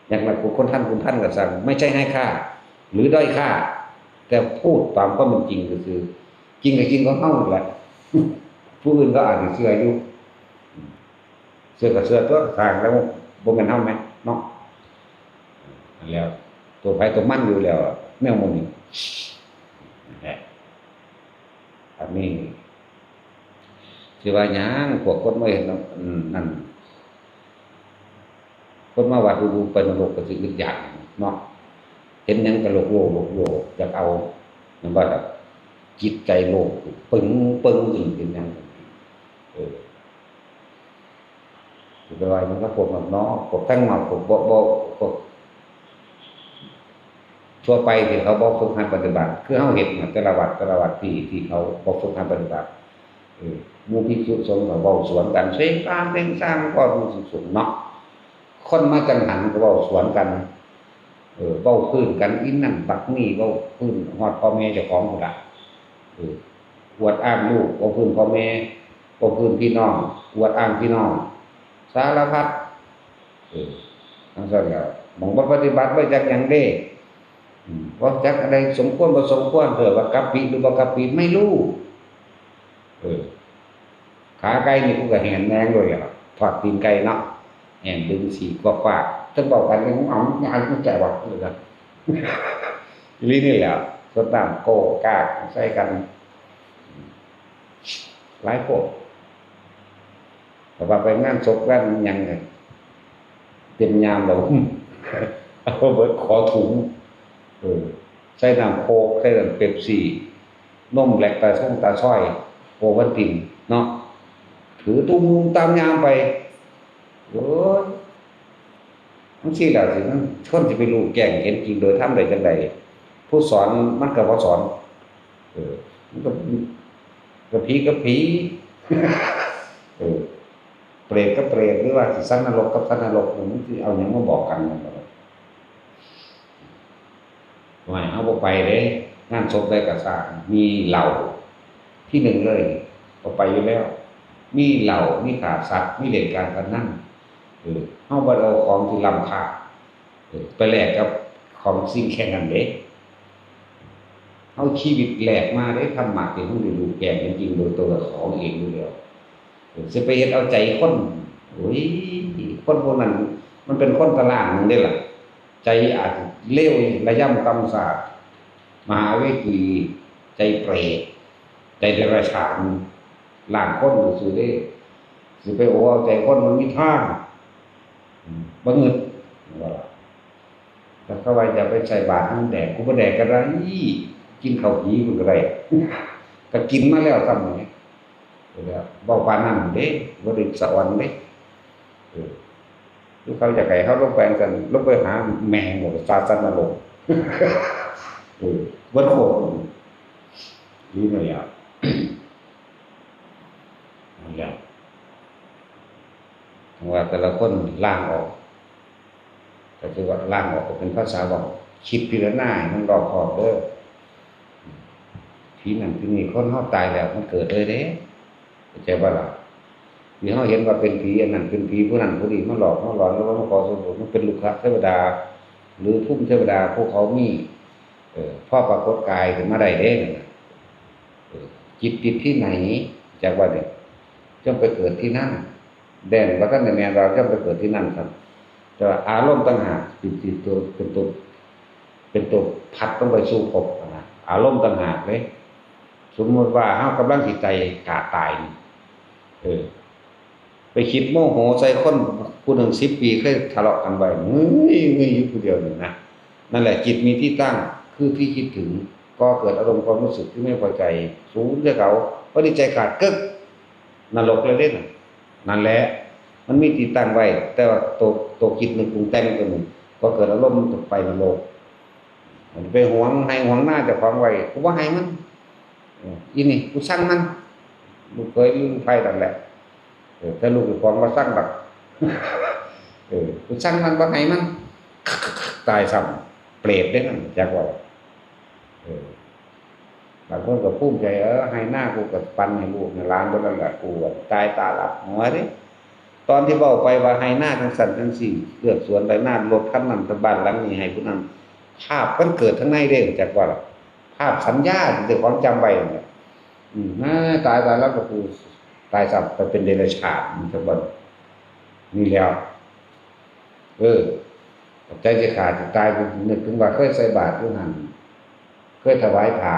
ຢ່າງໜ້ອຍຜູ້ຄົນທັນຄຸນພັນກໍຊ່າງ ໄມ່ໃຊ່ໃຫ້ຄ່າ ຫຼື ດ້ອຍຄ່າ ແຕ່ພູດຕາມຄວາມເປັນຈິງຊື່ໆ ຈິງກໍຈິງຂອງເຮົານັ້ນແຫຼະ ຜູ້ອື່ນເຂົາອາດຊິເຊື່ອຢູ່ ເຊື່ອກໍເຊື່ອຕົວະ ຊ່າງແລ້ວ ບໍ່ແມ່ນເຮົາແມະເນາະ ນັ້ນແຫຼະ ຕົວໃຜຕົວມັນຢູ່ແລ້ວ ແນວໝູ່ນີ້ ນັ້ນແຫຼະ ອັນນີ້ ຊິວ່າຫຍັງ ພວກຄົນມາເຮັດ ອັນນັ້ນ ຄົນມາວັດດູໆ ໄປນະລົກກໍຊິອຶດຢາກເນາະ ເຫັນຫຍັງກໍໂລກໂລ ໂລກໂລ ຢາກເອົາ ແມ່ນບໍ່ລະ ຈິດໃຈໂລກປຶງ ປຶງ ເປັນຫຍັງ ເອີ ຊິໄປວ່າຫຍັງກັບພວກນອກໆ ພວກທາງນອກ ພວກບໍ່ ບໍ່ ພວກທົ່ວໄປທີ່ເຂົາບໍ່ຝຶກຫັດປະຕິບັດ ຄືເຮົາເຫັນນະ ແຕ່ລະວັດ ແຕ່ລະວັດທີ່ ທີ່ເຂົາບໍ່ຝຶກຫັດປະຕິບັດ ເອີ ໝູ່ພິກສຸສົງກໍເວົ້າສວນກັນ ເສັງກາງເສັງສາງ ເວົ້າໝູ່ສຸສົງເນາະ ຄົນມາຈັງຫັນກໍເວົ້າສວນກັນ ເອີ ເວົ້າພື້ນກັນ ອີນັ້ນບັກນີ້ ເວົ້າພື້ນຮອດພໍ່ແມ່ເຈົ້າຂອງພຸ້ນລະ ເອີ ອວດອ້າງລູກ ເວົ້າພື້ນພໍ່ແມ່ ເວົ້າພື້ນພີ່ນ້ອງ ອວດອ້າງພີ່ນ້ອງ ສາລະພັດ ເອີ ຈັ່ງຊັ້ນແຫຼະ ໝ່ອງບໍ່ປະຕິບັດບໍ່ຈັກຫຍັງເດ້ ອືມ ບໍ່ຈັກອັນໃດສົມຄວນບໍ່ສົມຄວນ ເອີ້ນວ່າກະປິຫຼືບໍ່ກະປິ ໄມ່ຮູ້ ເອີ ຂາໄກ່ນີ້ກູກໍແຫນແມງໂລດແຫຼະ ທອດຕີນໄກ່ເນາະ ແຫນດຶງສີກວາກໆ ເຖິງເວົ້າກັນຍັງເອົາ ຍານໃຈວ່າ ເອີ ອີ່ຫຼີນີ້ແຫຼະ ສົດນ້ຳໂກກາກໃສ່ກັນ ຫຼາຍໂພດ ແຕ່ວ່າໄປງານສົບງານຫຍັງ ເຕັມຍາມແລ້ວ ເອົາເບິດຂໍຖົງ ເອີ ໃສ່ນ້ຳໂຄກ ໃສ່ນ້ຳເປັບຊີ ນົມແລັກຕາຊົງຕາຊອຍ ໂອວັນຕິນເນາະ ຖືຕຸ່ມຕາມຍາມໄປ ໂອ້ຍ ຈັ່ງຊີ້ແລ້ວຊິມັນ ຄົນຊິໄປຮູ້ແຈ້ງເຫັນຈິງໂດຍທຳໄດ້ຈັ່ງໃດ? ຜູ້ສອນມັນກໍບໍ່ສອນ ເອີ ມັນກໍ ກໍຜີກັບຜີ ເອີ ເປດກັບເປດ ຫຼືວ່າຊິສັດນະລົກກັບສັດນະລົກ ມັນຊິເອົາຫຍັງມາບອກກັນ? ໂອ້ຍ ເຮົາບໍ່ໄປເດ້ ງານສົບໃດກໍຊ່າງ ມີເຫຼົ້າ ທີໜຶ່ງເລີຍ ບໍ່ໄປຢູ່ແລ້ວ ມີເຫຼົ້າ ມີຂ້າສັດ ມີຫຼິ້ນການພະນັນ ເອີ ເຮົາບໍ່ໄດ້ເອົາຂອງທີ່ລ້ຳຄ່າ ເອີ ໄປແລກກັບຂອງສິ່ງແຂ່ງນັ້ນເດ້ ເຮົາຊີວິດແລກມາເດ້ ທຳມະທີ່ເຮົາໄດ້ຮູ້ແຈ້ງເຫັນຈິງໂດຍຕົວຂອງເອງຢູ່ແລ້ວ ເອີ ຊິໄປເຮັດເອົາໃຈຄົນ ໂອ້ຍ ຄົນພວກນັ້ນມັນເປັນຄົນຕາລ່າງໜຶ່ງເດ້ລະ ໃຈອາດເລວລະຍຳຕ່ຳຊາດ ມະຫາເວກີ ໃຈເປຣດ ໃຈເດຍລະສານ ລ້າງຄົນຊື່ໆເດ້ ຊິໄປໂອ້ເອົາໃຈຄົນມັນມີທາງ ອືມ ບໍ່ງຶດ ວ່າລະ ແລ້ວເຂົາວ່າຢ່າໄປໃສ່ບາດໃຫ້ມັນແດກ ກູບໍ່ແດກກໍໄດ້ ກິນເຂົ້າຜີພຸ້ນກໍໄດ້ ກໍກິນມາແລ້ວຊ້ຳນີ້ ເວົ້າປານນັ້ນເດ້ ບໍ່ໄດ້ສະອອນເດ້ ເອີ ຄືເຂົາຢາກໃຫ້ເຮົາລົງໄປຈັ່ງຊັ້ນ ລົງໄປຫາແມ່ງ ສາສັນນະລົກ ເອີ ເບິດໂຄດ ດີແລ້ວ ນັ້ນແຫຼະ ເຖິງວ່າແຕ່ລະຄົນລ້າງອອກ ກໍຄືວ່າລ້າງອອກກໍເປັນພາສາເວົ້າ ຄິດພິຈາລະນາໃຫ້ມັນຮອບຄອບເດີ້ ຜີນັ້ນຜີນີ້ ຄົນເຮົາຕາຍແລ້ວມັນເກີດເລີຍເດ້ ເຂົ້າໃຈບໍ່ລະ? ທີ່ເຮົາເຫັນວ່າເປັນຜີອັນນັ້ນ ເປັນຜີຜູ້ນັ້ນຜູ້ນີ້ ມາຫຼອກມາຫຼອນ ຫຼືວ່າມາຂໍສ່ວນບຸນ ມັນເປັນລຸກຂະເທວະດາ ຫຼືພູມເທວະດາ ພວກເຂົາມີ ເອີ ພໍປາກົດກາຍຂຶ້ນມາໄດ້ເດ້ ນັ້ນນະ ເອີ ຈິດຕິດທີ່ໃນ ຈັກວ່າເດ້ ຈົ່ງໄປເກີດທີ່ນັ້ນ ແດນບໍ່ທັນໄດ້ແມ່ນວ່າຈະໄປເກີດທີ່ນັ້ນຊ້ຳ ແຕ່ວ່າອາລົມຕ່າງຫາກເປັນຕົວ ເປັນຕົວ ເປັນຕົວພັດລົງໄປສູ່ພົບນະ ອາລົມຕ່າງຫາກເດ້ ສົມມຸດວ່າເຮົາກຳລັງຊິໃຈຂາດຕາຍນີ້ ເອີ ໄປຄິດໂມໂຫໃສ່ຄົນຜູ້ໜຶ່ງສິບປີ ເຄີຍທະເລາະກັນໄວ້ ງຶ້ຍໆຢູ່ຜູ້ດຽວນີ້ນະ ນັ້ນແຫຼະ ຈິດມີທີ່ຕັ້ງ ຄືທີ່ຄິດເຖິງ ກໍເກີດອາລົມຄວາມຮູ້ສຶກທີ່ໄມ່ພໍໃຈ ສູນໃສ່ເຂົາ ພໍດີໃຈຂາດກຶກ ນະລົກເລີຍເດ້ນະ ນັ້ນແຫຼະ ມັນມີທີ່ຕັ້ງໄວ້ ແຕ່ວ່າໂຕ ໂຕຄິດນຶກປຸງແຕ່ງຕົວນີ້ ກໍເກີດອາລົມໄປນະລົກ ມັນໄປຫວງໄຮ່ຫວງນາເຈົ້າຂອງໄວ້ ກູບໍ່ໃຫ້ມັນ ເອີ ອີນີ້ ກູຊັງມັນ ລູກເຂີຍຫຼືລູກໃຜນັ້ນແຫຼະ ເອີ ແຕ່ລູກເຈົ້າຂອງບໍ່ຊັງດອກ ເອີ ກູຊັງມັນ ບໍ່ໃຫ້ມັນ ຕາຍຊ້ຳ ເປຣດເດ້ນັ້ນ ຈັກວ່າ ເອີ ບາງຄົນກໍພູມໃຈ ເອີ ໄຮ່ນາກູກໍປັນໃຫ້ລູກໃຫ້ຫຼານເບິດນັ້ນແຫຼະ ກູຕາຍຕາຫຼັບຫົວເດ້ ຕອນທີ່ເວົ້າໄປວ່າໄຮ່ນາຈັ່ງຊັ້ນຈັ່ງຊີ້ ເລືອກສວນໄປນາ ລົດຄັນນັ້ນ ບ້ານຫຼັງນີ້ໃຫ້ຜູ້ນັ້ນ ພາບມັນເກີດທາງໃນເດ້ ຈັກວ່າລະ ພາບສັນຍາທີ່ເຈົ້າຂອງຈຳໄວ້ນັ້ນແຫຼະ ອືມ ຕາຍຕາຍແລ້ວກໍຄືຕາຍຊ້ຳໄປເປັນເດຍລະສານ ຈັກວ່າ ນີ້ແລ້ວ ເອີ ໃຈຊິຂາດຊິຕາຍ ນຶກເຖິງວ່າເຄີຍໃສ່ບາດຢູ່ຫັ້ນ ເຄີຍຖວາຍຜ້າ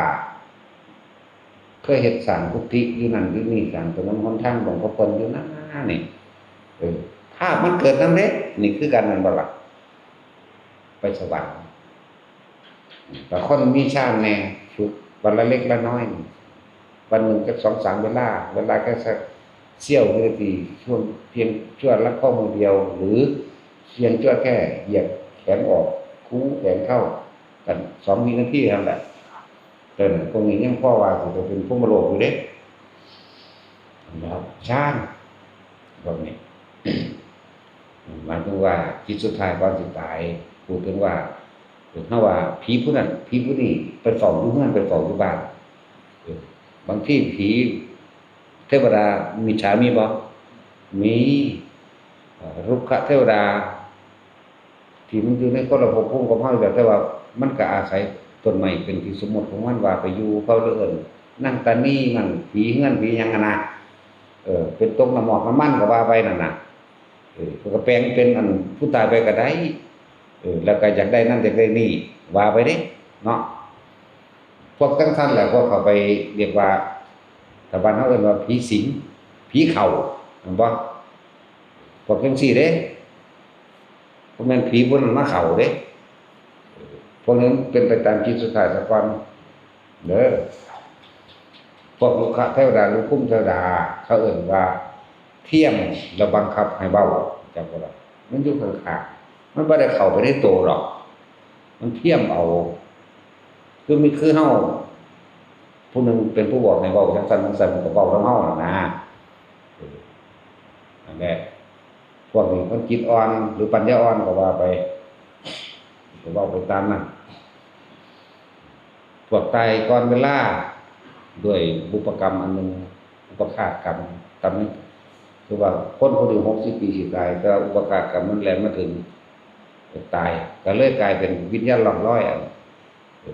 ເຄີຍເຮັດສ້າງກຸຕິຢູ່ນັ້ນຢູ່ນີ້ ສ້າງຖະໜົນຫົນທາງ ບອກຂອບເພິ່ນຢູ່ນານີ້ ເອີ ພາບມັນເກີດນຳເດ້ ນີ້ຄືກັນແມ່ນບໍ່ລະ ໄປສະຫວັນ ແຕ່ຄົນມີຊານແດ່ ຝຶກວັນລະເລັກລະນ້ອຍ ວັນໜຶ່ງຈັກສອງສາມເວລາ ເວລາແຄ່ເສ້ຽວວິນາທີ ຊ່ວງພຽງຊົ່ວລະຂໍ້ມືດຽວ ຫຼື ພຽງຊົ່ວແຄ່ຫຽບແຂນອອກ ຄູແຂນເຂົ້າ ກັນສອງວິນາທີຫັ້ນແຫຼະ ເອີ ພວກນີ້ຍັງພໍວ່າຊິໄປເປັນພົມມະໂລກຢູ່ເດ້ ແລ້ວຊານ ພວກນີ້ ໝາຍເຖິງວ່າຈິດສຸດທ້າຍກ່ອນຊິຕາຍ ເວົ້າເຖິງວ່າ ເຮົາວ່າຜີຜູ້ນັ້ນຜີຜູ້ນີ້ໄປເຝົ້າຢູ່ເຮືອນ ໄປເຝົ້າຢູ່ບ້ານ ເອີ ບາງທີຜີເທວະດາມິດສາມີບໍ່? ມີ ເອີ ລຸກຂະເທວະດາ ທີ່ມັນຢູ່ໃນຄົນລະພົບພູມກັບເຮົາຢູ່ແລ້ວ ແຕ່ວ່າມັນກະອາໄສຕົ້ນໄມ້ເປັນທີ່ສົມມຸດຂອງມັນວ່າໄປຢູ່ ເຂົາເລີຍເອີ້ນນາງຕານີ ມັນຜີເຮືອນຜີຫຍັງຫັ້ນນະ ເອີ ເປັນຕົກນ້ຳໝອກນ້ຳມັນກໍວ່າໄປນັ້ນນະ ເອີ ເພິ່ນກໍແປງເປັນອັນຜູ້ຕາຍໄປກໍໄດ້ ເອີ ແລ້ວກໍຢາກໄດ້ນັ້ນຢາກໄດ້ນີ້ ວ່າໄປເດ້ເນາະ ພວກຈັ່ງຊັ້ນແຫຼະ ພວກເຂົາໄປ ຮຽກວ່າ ຊາວບ້ານເຮົາເອີ້ນວ່າຜີສິງ ຜີເຂົ້າ ແມ່ນບໍ່? ພວກຈັ່ງຊີ້ເດ້ ບໍ່ແມ່ນຜີຜູ້ນັ້ນມາເຂົ້າເດ້ ພວກນັ້ນເປັນໄປຕາມຈິດສຸດທ້າຍສາກ່ອນເດີ ພວກລຸກຂະເທວະດາ ຫຼື ພູມເທວະດາ ເຂົາເອີ້ນວ່າທຽມ ແລ້ວບັງຄັບໃຫ້ເວົ້າ ຈຳບໍ່ໄດ້ ມັນຢູ່ຂ້າງໆ ມັນບໍ່ໄດ້ເຂົ້າໄປໃນໂຕດອກ ມັນທຽມເອົາ ຄືມີ ຄືເຮົາ ຜູ້ໜຶ່ງເປັນຜູ້ບອກໃຫ້ເວົ້າຈັ່ງຊັ້ນຈັ່ງຊັ້ນ ມັນກໍເວົ້ານຳເຮົາຫັ້ນນະ ເອີ ນັ້ນແຫຼະ ພວກນີ້ຄົນຈິດອ່ອນ ຫຼື ປັນຍາອ່ອນກໍວ່າໄປ ກໍເວົ້າໄປຕາມນັ້ນ ພວກຕາຍກ່ອນເວລາ ດ້ວຍບຸບປະກຳອັນໜຶ່ງ ອຸປະຄາດກຳ ກຳນີ້ ຄືວ່າຄົນຜູ້ໜຶ່ງຫົກສິບປີຊິຕາຍ ແຕ່ວ່າອຸປະຄາດກຳມັນແລ່ນມາເຖິງ ຕາຍ ກໍເລີຍກາຍເປັນວິນຍານລ່ອງລອຍ ອັນ ເອີ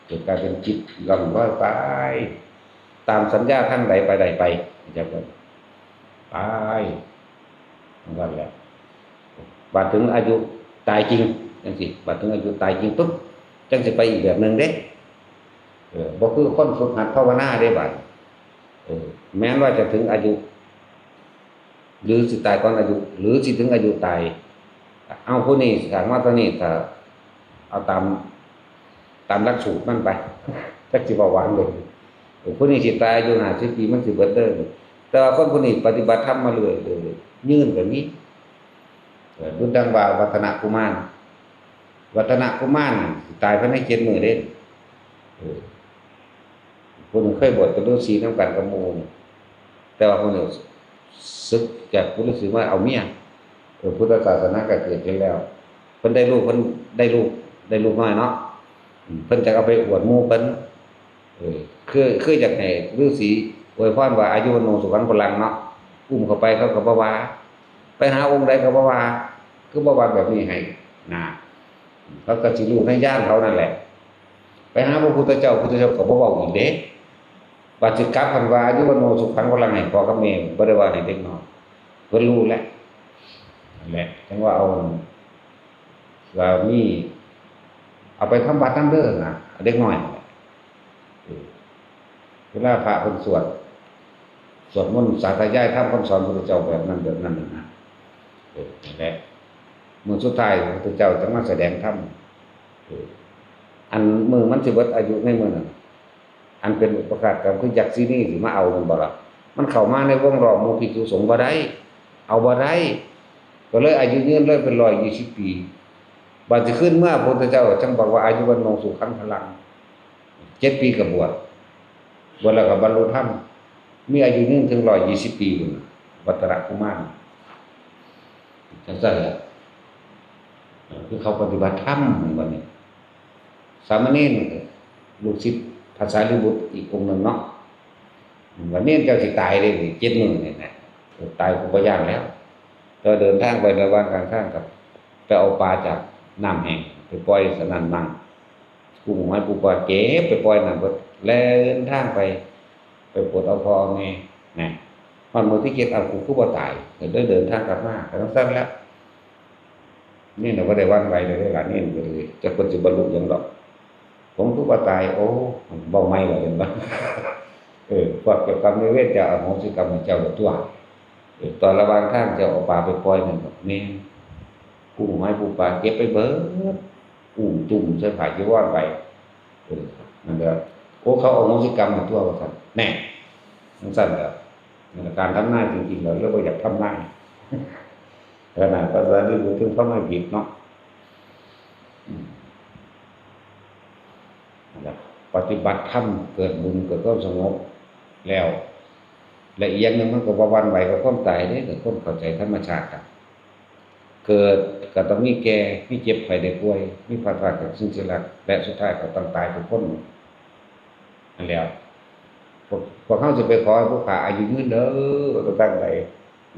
ເກີດກາຍເປັນຈິດລ່ອງລອຍໄປ ຕາມສັນຍາທາງໃດໄປໃດໄປ ເຈົ້າເພິ່ນ ໄປ ນັ້ນແຫຼະ ບາດເຖິງອາຍຸຕາຍຈິງຈັ່ງຊີ້ ບາດເຖິງອາຍຸຕາຍຈິງປຶບ ຈັ່ງຊິໄປອີກແບບໜຶ່ງເດ້. ເອີ ບໍ່ຄືຄົນຝຶກຫັດພາວະນາເດ້ບາດ. ເອີ ແມ່ນວ່າຈະເຖິງອາຍຸ ຫຼືຊິຕາຍກ່ອນອາຍຸ ຫຼືຊິເຖິງອາຍຸຕາຍ ເອົາຜູ້ນີ້ສ້າງມາເທົ່ານີ້ ກໍເອົາຕາມ ຕາມຫຼັກສູດມັນໄປ ຈັກຊິເວົ້າວ່າຈັ່ງໃດ. ເອີ ຜູ້ນີ້ຊິຕາຍອາຍຸຫ້າສິບປີ ມັນຊິເບິດເດີ. ແຕ່ວ່າຄົນຜູ້ນີ້ປະຕິບັດທຳມາເລື້ອຍໆ ຍືນກໍມີ. ເອີ ດຸດດັ່ງວ່າວັດທະນະກຸມານ ວັດທະນະກຸມານຊິຕາຍພາຍໃນເຈັດມື້ເດ້. ເອີ ຜູ້ໜຶ່ງເຄີຍບວດເປັນລືສີນຳກັນກັບໝູ່ ແຕ່ວ່າຜູ້ໜຶ່ງສຶກຈາກເປັນລືສີມາເອົາເມຍ. ເອີ ພຸດທະສາສະໜາກໍເກີດຂຶ້ນແລ້ວ ເພິ່ນໄດ້ລູກ ເພິ່ນໄດ້ລູກ ໄດ້ລູກນ້ອຍເນາະ ເພິ່ນຈະເອົາໄປອວດໝູ່ເພິ່ນ. ເອີ ຄື ຄືຢາກໃຫ້ລືສີອວຍພອນວ່າ ອາຍຸວັນໂນສຸຂັງພະລັງເນາະ ອຸ້ມເຂົ້າໄປເຂົາກໍບໍ່ວ່າ ໄປຫາອົງໃດກໍບໍ່ວ່າ ຄືບໍ່ວ່າແບບນີ້ໃຫ້ນາ ເຂົາກໍຊິຮູ້ໃນຍານເຂົານັ້ນແຫຼະ. ໄປຫາພະພຸດທະເຈົ້າ ພຸດທະເຈົ້າກໍບໍ່ເວົ້າອີກເດ້ ບາດຊິກັບພັດວ່າ ອາຍຸວັນໂນສຸຂັງພະລັງ ໃຫ້ພໍ່ກັບແມ່ ບໍ່ໄດ້ວ່າໃຫ້ເດັກນ້ອຍ ເພິ່ນຮູ້ແຫຼະ. ນັ້ນແຫຼະ ຈັ່ງວ່າເອົາ ວ່າມີ ເອົາໄປທຳວັດນຳເດີນະ ເດັກນ້ອຍ ເອີ ເວລາພະເພິ່ນສວດ ສວດມົນສາທະຍາຍທຳຄຳສອນພະພຸດທະເຈົ້າແບບນັ້ນແບບນັ້ນນະ ເອີ ນັ້ນແຫຼະ ມື້ສຸດທ້າຍພະພຸດທະເຈົ້າຈະມາສະແດງທຳ. ເອີ ອັນມື້ມັນຊິເບິດອາຍຸໃນມື້ນັ້ນ ອັນເປັນອຸປະຄາດກຳ ຄືຍັກຊີນີຊິມາເອົາແມ່ນບໍ່ລະ? ມັນເຂົ້າມາໃນວົງລ້ອມໝູ່ພິກສຸສົງບໍ່ໄດ້ ເອົາບໍ່ໄດ້ ກໍເລີຍອາຍຸຍືນເລີຍເປັນຮ້ອຍຊາວປີ. ບາດຊິຄືນເມືອ ພະພຸດທະເຈົ້າຈັ່ງບອກວ່າ ອາຍຸວັນໂນສຸຂັງພະລັງ ເຈັດປີກໍບວດ ບວດແລ້ວກໍບັນລຸທຳ ມີອາຍຸຍືນເຖິງຮ້ອຍຊາວປີພຸ້ນນະ ວັດທະນະກຸມານ ຈັ່ງຊັ້ນແຫຼະ ຄືເຂົາປະຕິບັດທຳບັດນີ້. ສາມະເນນ ລູກສິດພະສາລີບຸດອີກອົງໜຶ່ງເນາະ ວ່າເນນເຈົ້າຊິຕາຍເດ້ນີ້ ເຈັດມື້ນີ້ນະ ຕາຍກໍບໍ່ຢ້ານແລ້ວ. ແຕ່ວ່າເດີນທາງໄປລະຫວ່າງກາງທາງ ກໍໄປເອົາປາຈາກນ້ຳແຫ້ງ ໄປປ່ອຍສະນັ້ນມັ່ງ ກຸ້ງຫອຍປູປາເກັບໄປປ່ອຍນັ້ນເບິດ ແລ່ນທາງໄປ ໄປໂປດເອົາພໍ່ເອົາແມ່ນະ. ຮອດມື້ທີເຈັດ ເອົາ ກູຄືບໍ່ຕາຍ ກໍເລີຍເດີນທາງກັບມາ ກໍຈັ່ງຊັ້ນແຫຼະ. ເນນກໍບໍ່ໄດ້ຫວັ່ນໄຫວເລີຍເດ້ລະ ເນນກໍເລີຍ ຈັກເພິ່ນຊິບັນລຸຫຍັງດອກ ຜົມຄືວ່າຕາຍ ໂອ້ ເວົ້າໃໝ່ລະເຫັນບໍ່ ເອີ ພວກເຈົ້າກຳນາຍເວນຈະອະໂຫສິກຳໃຫ້ເຈົ້າແລ້ວຕົວະ ເອີ ຕອນລະຫວ່າງທາງເຈົ້າເອົາປາໄປປ່ອຍນັ້ນ ແມ່ນ ກຸ້ງຫອຍປູປາເກັບໄປເບິດ ອຸ້ມຕຸ້ມໃສ່ຜ້າຈີວອນໄປ ເອີ ນັ້ນແຫຼະ ໂອ້ ເຂົາອະໂຫສິກຳໃຫ້ຕົວະ ວ່າຊັ້ນ ແນ່ ຈັ່ງຊັ້ນແຫຼະ. ນັ້ນລະ ການທຳນາຍຈິງໆ ແລ້ວເລີຍບໍ່ຢາກທຳນາຍ ຂະໜາດພະສາລີບຸດຍັງທຳນາຍຜິດເນາະ ອືມ ນັ້ນລະ ປະຕິບັດທຳ ເກີດບຸນ ເກີດຄວາມສະຫງົບແລ້ວ ແລະ ອີກຢ່າງໜຶ່ງ ມັນກໍບໍ່ຫວັ່ນໄຫວກັບຄວາມຕາຍເດ້ ຖ້າຄົນເຂົ້າໃຈທຳມະຊາດ ເກີດກໍຕ້ອງມີແກ່ ມີເຈັບໄຂ້ໄດ້ປ່ວຍ ມີພັດພາກຈາກສິ່ງທີ່ຮັກ ແລະ ສຸດທ້າຍກໍຕ້ອງຕາຍທຸກຄົນ ນັ້ນແຫຼະ ພວກ ພວກເຮົາຊິໄປຂໍໃຫ້ຜູ້ຂ້າອາຍຸຍືນເດີ ໄປທາງໃດ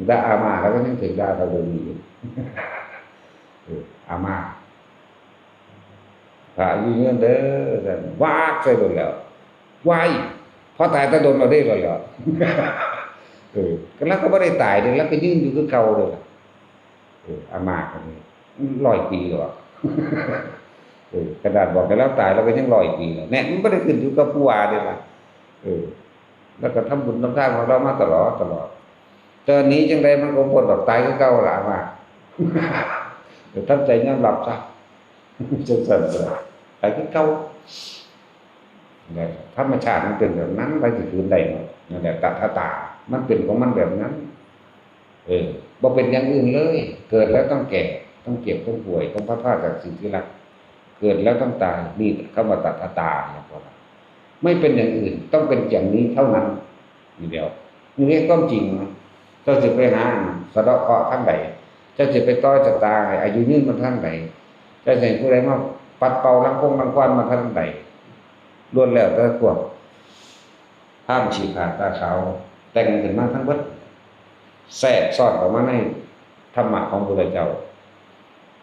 ດາອາມ່າລາວກໍຍັງຖືກດ່າເທົ່າດຽວນີ້ຢູ່ ເອີ ອາມ່າ ພະອາຍຸຍືນເດີ ຊັ້ນ ວາກໃສ່ໂດນແລ້ວ ວາຍ ພໍ່ຕາຍແຕ່ດົນແລ້ວເດ້ ໂດນແລ້ວ ເອີ ກໍລາວກໍບໍ່ໄດ້ຕາຍເດ້ ລາວກໍຍືນຢູ່ຄືເກົ່າເດ້ ເອີ ອາມ່າກໍມີຮ້ອຍປີແລ້ວ ເອີ ຂະໜາດບອກໃຫ້ລາວຕາຍ ລາວກໍຍັງຮ້ອຍປີແລ້ວ ແນ່ ມັນບໍ່ໄດ້ຂຶ້ນຢູ່ກັບຜູ້ວ່າເດ້ລະ ເອີ ລາວກໍທຳບຸນທຳທານຂອງລາວມາຕະຫຼອດ ຕະຫຼອດ ແຕ່ໜີຈັ່ງໃດມັນກໍບໍ່ພົ້ນດອກ ຕາຍຄືເກົ່າລະ ອາມ່າ ເອີ ທຳໃຈຍອມຮັບຊະ ຈັ່ງຊັ້ນ ຕາຍຄືເກົ່າ ແລະ ທຳມະຊາດມັນເປັນແບບນັ້ນ ໃຜຊິຝືນໄດ້ເນາະ ນັ້ນແຫຼະ ຕະຖະຕາ ມັນເປັນຂອງມັນແບບນັ້ນ ເອີ ບໍ່ເປັນຢ່າງອື່ນເລີຍ ເກີດແລ້ວຕ້ອງແກ່ ຕ້ອງເຈັບ ຕ້ອງປ່ວຍ ຕ້ອງພັດພາກຈາກສິ່ງທີ່ຮັກ ເກີດແລ້ວຕ້ອງຕາຍ ນີ້ຄຳວ່າຕະຖະຕາ ໝາຍຄວາມວ່າ ໄມ່ເປັນຢ່າງອື່ນ ຕ້ອງເປັນຢ່າງນີ້ເທົ່ານັ້ນ ນີ້ແຫຼະ ນີ້ແຫຼະຄວາມຈິງ ເຈົ້າຊິໄປຫາສະເດາະເຄາະທາງໃດ ເຈົ້າຊິໄປຕໍ່ຊະຕາໃຫ້ອາຍຸຍືນມາທາງໃດ ເຈົ້າຊິໃຫ້ຜູ້ໃດມາປັດເປົ່າລັງຄົງລັງຄວັນມາທາງໃດ ລ້ວນແລ້ວແຕ່ພວກພາມຂີ້ຂາດຕາຂາວ ແຕ່ງຂຶ້ນມາທັງເບິດ ແຊກຊ້ອນເຂົ້າມາໃນທຳມະຂອງພະພຸດທະເຈົ້າ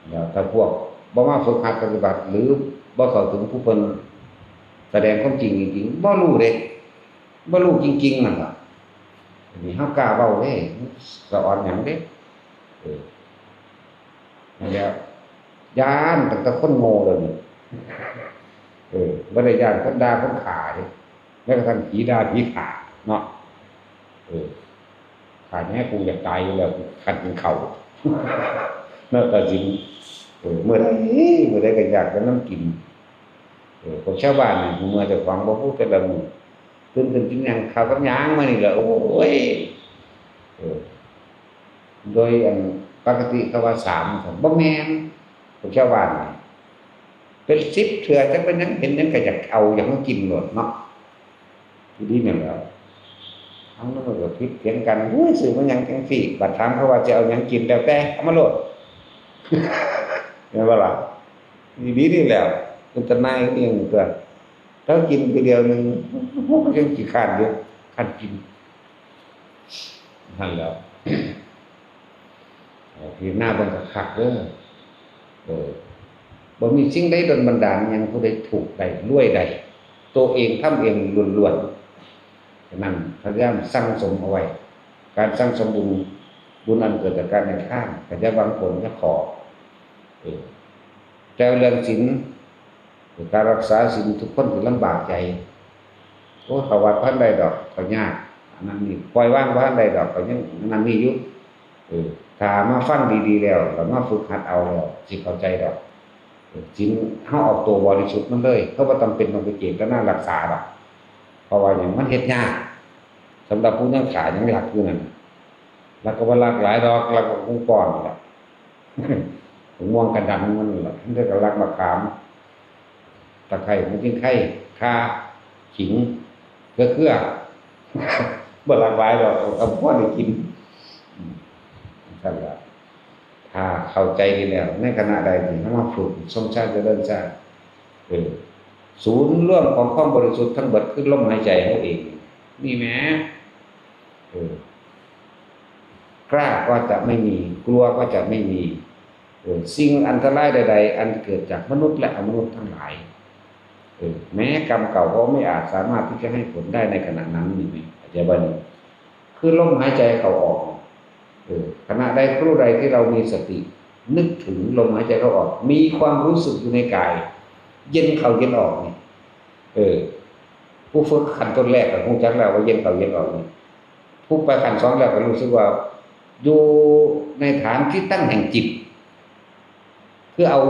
ແລ້ວຖ້າພວກບໍ່ມາຝຶກຫັດປະຕິບັດ ຫຼື ບໍ່ເຂົ້າເຖິງຜູ້ເພິ່ນສະແດງຄວາມຈິງຈິງໆ ບໍ່ຮູ້ເດ້ ບໍ່ຮູ້ຈິງໆ ນັ້ນລະ ອັນນີ້ເຮົາກ້າເວົ້າເດ້ ສະອອນຫຍັງເດ້ ເອີ ນັ້ນແຫຼະ ຢ້ານຕັ້ງແຕ່ຄົນໂງ່ດຽວນີ້ ເອີ ບໍ່ໄດ້ຢ້ານຄົນດ່າຄົນຂ້າເດ້ ແມ້ກະທັ່ງຜີດ່າຜີຂ້າເນາະ ເອີ ຂ້າແຮງຄົງຢາກຕາຍຢູ່ແລ້ວ ຄັນກິນເຂົ້າ ເນາະ ຕາສິງ ເອີ ມື້ໃດ ມື້ໃດກໍຢາກແຕ່ນຳກິນ ເອີ ພວກຊາວບ້ານນີ້ ເມື່ອເຈົ້າຂອງບໍ່ຮູ້ແຕ່ລະມື້ ຕື່ນຂຶ້ນກິນຫຍັງ ເຂົ້າກັບຫຍັງມານີ້ລະ ໂອ້ຍ ເອີ ໂດຍອັນ ປະກະຕິເຂົາວ່າສາມ ບໍ່ແມ່ນ ພວກຊາວບ້ານນີ້ ເປັນສິບເທື່ອ ຈັກເປັນຫຍັງ ເຫັນຫຍັງກໍຢາກເອົາ ຢາກມາກິນໂລດເນາະ ອີ່ຫຼີນັ້ນແຫຼ້ວ ທາງນັ້ນກໍຜິດຖຽງກັນ ໂອ້ຍ ຊື້ມາຫຍັງຈັ່ງຊີ້ ບັດຖາມເຂົາວ່າຊິເອົາຫຍັງກິນ ແລ້ວແຕ່ ເອົາມາໂລດ ແມ່ນບໍ່ລະ? ອີ່ຫຼີນີ້ແຫຼ້ວ ເປັນຕາໜ່າຍອີ່ຫຍັງຕົວະ ແຕ່ກິນໄປດຽວໜຶ່ງ ໂອ້ ກໍຍັງຂີ້ຄ້ານຢູ່ ຄັນກິນ ຫັ້ນແຫຼ້ວ ເອີ ພິຈາລະນາເບິ່ງຄັກໆເດີ ເອີ ບໍ່ມີສິ່ງໃດດົນບັນດານຫຍັງຜູ້ໃດຖືກໄດ້ ລວຍໄດ້ ໂຕເອງທຳເອງລ້ວນໆ ສະນັ້ນພະຍາຍາມສັ່ງສົມເອົາໄວ້ ການສັ່ງສົມບຸນ ບຸນອັນເກີດຈາກການໃຫ້ທານ ກໍຢ່າຫວັງຜົນຈາກຂໍ້ ເອີ ແຕ່ເລື່ອງສິນ ການລັກສາສິນ ທຸກຄົນກໍລຳບາກໃຈ ໂອ້ ເຂົ້າວັດບໍ່ທັນໄດ້ດອກ ກໍຍາກ ອັນນັ້ນນີ້ ປ່ອຍວາງບໍ່ທັນໄດ້ດອກ ກໍຍັງອັນນັ້ນນີ້ຢູ່ ເອີ ຖ້າມາຟັງດີໆແລ້ວ ແລ້ວມາຝຶກຫັດເອົາແລ້ວ ຊິເຂົ້າໃຈດອກ ເອີ ສິນເຮົາອອກໂຕບໍລິສຸດມັນເລີຍ ເຮົາບໍ່ຈຳເປັນຕ້ອງໄປເຈດຕະນາລັກສາດອກ ເພາະວ່າຫຍັງ ມັນເຮັດຍາກ ສຳລັບຜູ້ຍັງຂ້າຍັງລັກຢູ່ນັ້ນ ລັກກໍບໍ່ລັກຫຼາຍດອກ ລັກກໍຄົງປ້ອນນີ້ລະ ໝາກມ່ວງກະດຳມັນລະ ມັນກໍລັກໝາກຂາມ ຕະໄຄ ຫົວຈິງໄຄ ຂ່າ ຂີງ ເກືອ ເກືອ ບໍ່ຫຼັກຫຼາຍດອກ ເອົາພໍໄດ້ກິນ ອືມ ຊັ້ນລະ ຖ້າເຂົ້າໃຈດີແລ້ວ ໃນຂະນະໃດທີ່ເຮົາມາຝຶກຊົງຊານຈະເລີນຊານ ເອີ ສູນລວມຂອງຄວາມບໍລິສຸດທັງເບິດຄືລົມຫາຍໃຈເຮົາເອງ ນີ້ແໝ ເອີ กล้าก็จะไม่มี กลัวก็จะไม่มี ເອີ ສິ່ງອັນຕະລາຍໃດໆ ອັນເກີດຈາກມະນຸດ ແລະ ອະມະນຸດທັງຫຼາຍ ເອີ แม้กรรมเก่าก็ไม่อาจสามารถที่จะให้ผลได้ในขณะนั้น ນີ້ແໝ ເຂົ້າໃຈບໍ່ນີ້? ຄືລົມຫາຍໃຈເຂົ້າອອກ ເອີ ຂະນະໃດຄະນະໃດທີ່ເຮົາມີສະຕິ ນຶກເຖິງລົມຫາຍໃຈເຂົ້າອອກ ມີຄວາມຮູ້ສຶກຢູ່ໃນກາຍ ເຢັນເຂົ້າເຢັນອອກນີ້ ເອີ ຜູ້ຝຶກຂັ້ນຕົ້ນແລກກໍຮູ້ຈັກແລ້ວວ່າເຢັນເຂົ້າເຢັນອອກນີ້ ຜູ້ໄປຂັ້ນສອງແລ້ວກໍຮູ້ສຶກວ່າຢູ່ໃນຖານທີ່ຕັ້ງແຫ່ງຈິດ ຄືເອົາ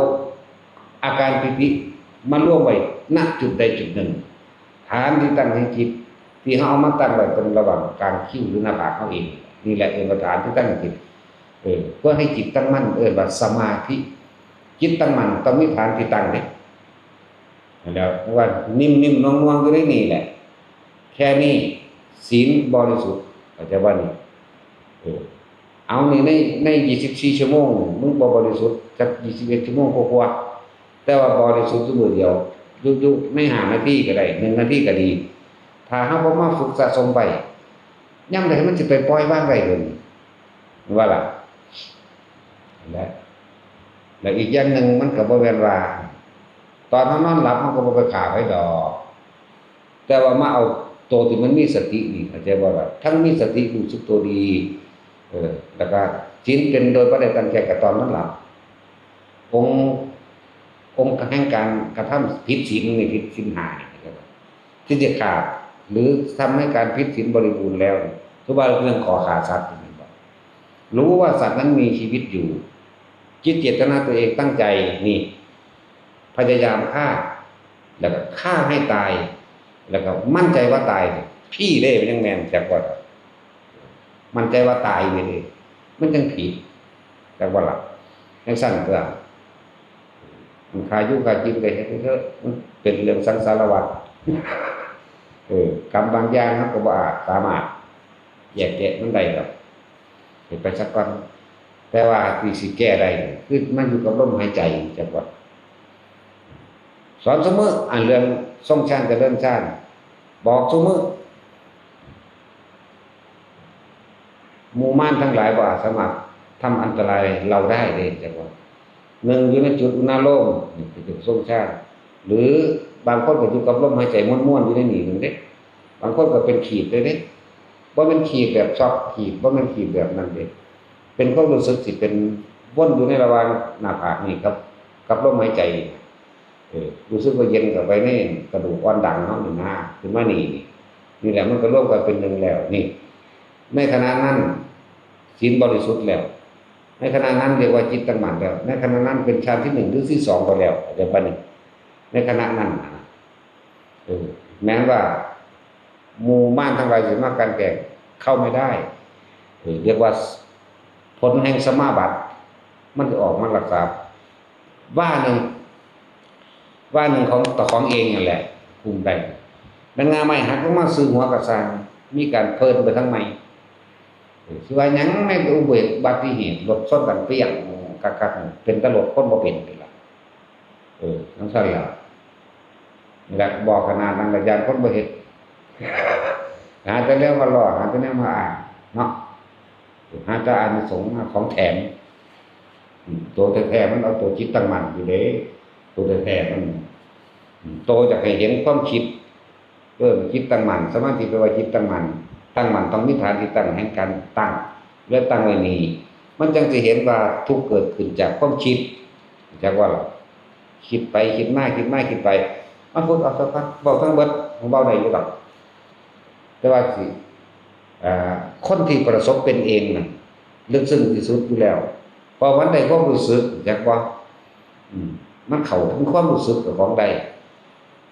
ອາການປີຕິມາລວມໄວ້ ນະ ຈຸດໃດຈຸດໜຶ່ງ ຖານທີ່ຕັ້ງແຫ່ງຈິດ ທີ່ເຮົາເອົາມາຕັ້ງໄວ້ເປັນລະຫວ່າງກາງຄິ້ວ ຫຼື ໜ້າຜາກເຮົາເອງ ນີ້ແຫຼະເອີ້ນວ່າຖານທີ່ຕັ້ງແຫ່ງຈິດ ເອີ ເພື່ອໃຫ້ຈິດຕັ້ງໝັ້ນ ເອີ້ນວ່າສະມາທິ ຈິດຕັ້ງໝັ້ນຕ້ອງມີຖານທີ່ຕັ້ງເດ້ ຫັ້ນແຫຼະ ເພາະວ່ານິ້ມໆ ນວງໆ ຢູ່ໃນນີ້ແຫຼະ ແຄ່ນີ້ສິນບໍລິສຸດ ເຂົ້າໃຈບໍ່ນີ້? ເອີ ເອົານີ້ ໃນ ໃນ ຊາວສີ່ຊົ່ວໂມງ ມຶງບໍ່ບໍລິສຸດຈັກ ຊາວເອັດຊົ່ວໂມງກວ່າໆ ແຕ່ວ່າບໍລິສຸດຢູ່ມື້ດຽວ ຢູ່ ຢູ່ໃນຫ້ານາທີກໍໄດ້ ໜຶ່ງນາທີກໍດີ ຖ້າເຮົາບໍ່ມາຝຶກສະສົມໄວ້ ຍາມໃດມັນຊິໄປປ່ອຍວາງໄດ້ເດີນີ້ ວ່າລະ? ແລະ ແລະ ອີກຢ່າງໜຶ່ງ ມັນກໍບໍ່ແມ່ນວ່າ ຕອນເຮົານອນຫຼັບ ເຮົາກໍບໍ່ໄປຂ້າໃຜດອກ ແຕ່ວ່າມາເອົາໂຕທີ່ມັນມີສະຕິນີ້ ເຂົ້າໃຈບໍ່ລະ? ທັງມີສະຕິ ຮູ້ສຶກໂຕດີ ເອີ ແລ້ວກໍສິນເປັນໂດຍບໍ່ໄດ້ຕັ້ງໃຈ ກໍຕອນນອນຫຼັບ ອົງ ອົງແຫ່ງການກະທຳຜິດສິນນີ້ ຜິດສິນຫ້ານີ້ ທີ່ຈະຂາດ ຫຼື ທຳໃຫ້ການຜິດສິນບໍລິບູນແລ້ວ ຄືວ່າເລື່ອງຂໍ້ຂ້າສັດ ເຫັນບໍ່? ຮູ້ວ່າສັດນັ້ນມີຊີວິດຢູ່ ຈິດເຈດຕະນາຕົວເອງຕັ້ງໃຈນີ້ ພະຍາຍາມຂ້າ ແລ້ວກໍຂ້າໃຫ້ຕາຍ ແລ້ວກໍໝັ້ນໃຈວ່າຕາຍ ຜີເດ້ ມັນຍັງແມ່ນຈັກວ່າ ໝັ້ນໃຈວ່າຕາຍນີ້ເດ້ ມັນຈັ່ງຜິດ ຈັກວ່າລະ? ຈັ່ງຊັ້ນຕົວະ ມັນຂ້າຢູ່ຂ້າກິນກໍເຮັດໄປເຖາະ ມັນເປັນເລື່ອງສັງສາລະວັດ ເອີ ກຳບາງຢ່າງເຮົາກໍບໍ່ອາດສາມາດແຍກແຍະມັນໄດ້ດອກ ເຮັດໄປຊະກ່ອນ ແຕ່ວ່າທີ່ຊິແກ້ໄດ້ ຄືມາຢູ່ກັບລົມຫາຍໃຈ ຈັກວ່າ ສອນຊຸມື້ ອັນເລື່ອງຊົງຊານຈະເລີນຊານ ບອກຊຸມື້ ໝູ່ມານທັງຫຼາຍບໍ່ອາດສາມາດທຳອັນຕະລາຍເຮົາໄດ້ເດ້ ຈັກວ່າ ໜຶ່ງ ຢູ່ໃນຈຸດອຸນາໂລມ ນີ້ເປັນຈຸດຊົງຊານ ຫຼື ບາງຄົນກໍຢູ່ກັບລົມຫາຍໃຈມ່ວນໆ ຢູ່ໃນນີ້ໜຶ່ງເດ້ ບາງຄົນກໍເປັນຂີດເລີຍເດ້ ບໍ່ແມ່ນຂີດແບບຊອກຂີດ ບໍ່ແມ່ນຂີດແບບນັ້ນເດ້ ປັນຄວາມຮູ້ສຶກທີ່ເປັນວົນຢູ່ໃນລະຫວ່າງໜ້າຜາກນີ້ກັບ ກັບລົມຫາຍໃຈ. ເອີ ຮູ້ສຶກວ່າເຢັນເຂົ້າໄປໃນກະດູກອ່ອນດັງເຮົານີ້ນາ ຂຶ້ນມານີ້ ນີ້ແຫຼະ ມັນກໍລວມກັນເປັນໜຶ່ງແລ້ວນີ້. ໃນຂະນະນັ້ນ ສິນບໍລິສຸດແລ້ວ, ໃນຂະນະນັ້ນຮຽກວ່າຈິດຕັ້ງໝັ້ນແລ້ວ, ໃນຂະນະນັ້ນເປັນຊານທີໜຶ່ງ ຫຼື ທີສອງໄປແລ້ວ ເຂົ້າໃຈປະນີ້? ໃນຂະນະນັ້ນນະ ເອີ ແມ່ນວ່າໝູ່ມານທັງຫຼາຍຊິມາກັ່ນແກງ ເຂົ້າໄມ່ໄດ້ ເອີ ຮຽກວ່າຜົນແຫ່ງສະມາບັດ ມັນຈະອອກມາລັກສະ ວາໜຶ່ງ ວາໜຶ່ງຂອງເຈົ້າຂອງເອງນັ້ນແຫຼະ ກຸມໄດ້. ແມ່ນງ່າໄມ້ຫັກລົງມາຊື່ຫົວກະຊ່າງ ມີການເພີ່ນໄປທາງໃໝ່. ເອີ ຊິວ່າຫຍັງແມ່ນອຸບັດຕິເຫດ ລົດຊົນກັນປຽງຄັກໆ ເປັນຕາລົດຄົນບໍ່ເປັນນີ້ລະ. ເອີ ຈັ່ງຊັ້ນລະ ນີ້ລະ ບອກຂະໜາດນັ້ນລະ ຢ້ານຄົນບໍ່ເຮັດ ຫາແຕ່ແນວມາລໍ້ ຫາແຕ່ແນວມາອ້າງເນາະ ຫາແຕ່ອານິສົງຂອງແຖມ. ອືມ ໂຕແທ້ໆ ມັນເອົາໂຕຈິດຕັ້ງໝັ້ນຢູ່ເດ້ ໂຕແທ້ໆ ມັນ ອືມ ໂຕຢາກໃຫ້ເຫັນຄວາມຄິດ ເອີ ຈິດຕັ້ງໝັ້ນ ສະມາທິແປວ່າຈິດຕັ້ງໝັ້ນ, ຕັ້ງໝັ້ນຕ້ອງມີຖານທີ່ຕັ້ງແຫ່ງການຕັ້ງ ແລະ ຕັ້ງໄວ້ນີ້ ມັນຈັ່ງຊິເຫັນວ່າທຸກເກີດຂຶ້ນຈາກຄວາມຄິດ ຮູ້ຈັກບໍ່ລະ? ຄິດໄປຄິດມາ ຄິດມາຄິດໄປ ມາຝຶກເອົາສະພັກ ເວົ້າທັງເບິດ ເວົ້າໄດ້ຢູ່ດອກ ແຕ່ວ່າຊິ ເອີ ຄົນທີ່ປະສົບເປັນເອງນັ້ນ ເລິກເຊິ່ງທີ່ສຸດຢູ່ແລ້ວ ເພາະມັນໄດ້ຄວາມຮູ້ສຶກ ຮູ້ຈັກບໍ່? ອືມ ມັນເຂົ້າເຖິງຄວາມຮູ້ສຶກເຈົ້າຂອງໄດ້.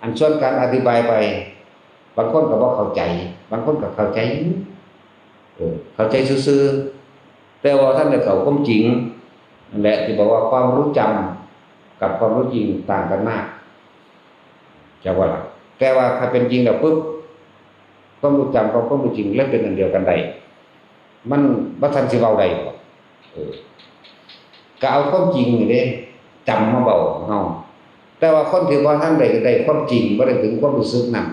ອັນສ່ວນການອະທິບາຍໄປ ບາງຄົນກໍບໍ່ເຂົ້າໃຈ ບາງຄົນກໍເຂົ້າໃຈຢູ່ ເອີ ເຂົ້າໃຈຊື່ໆ ແຕ່ວ່າບໍ່ທັນໄດ້ເຂົ້າຄວາມຈິງ. ນັ້ນແຫຼະທີ່ບອກວ່າຄວາມຮູ້ຈຳກັບຄວາມຮູ້ຈິງຕ່າງກັນມາກ ເຈົ້າວ່າລະ? ແຕ່ວ່າຖ້າເປັນຈິງແລ້ວປຶບ ຄວາມຮູ້ຈຳກັບຄວາມຮູ້ຈິງເລີຍເປັນອັນດຽວກັນໄດ້ ມັນບໍ່ທັນຊິເວົ້າໄດ້ບໍ່? ເອີ ກໍເອົາຄວາມຈິງນີ້ເດ້ ຈຳມາເວົ້າເຮົາ ແຕ່ວ່າຄົນທີ່ບໍ່ທັນໄດ້ ໄດ້ຄວາມຈິງ ບໍ່ໄດ້ເຖິງຄວາມຮູ້ສຶກນັ້ນ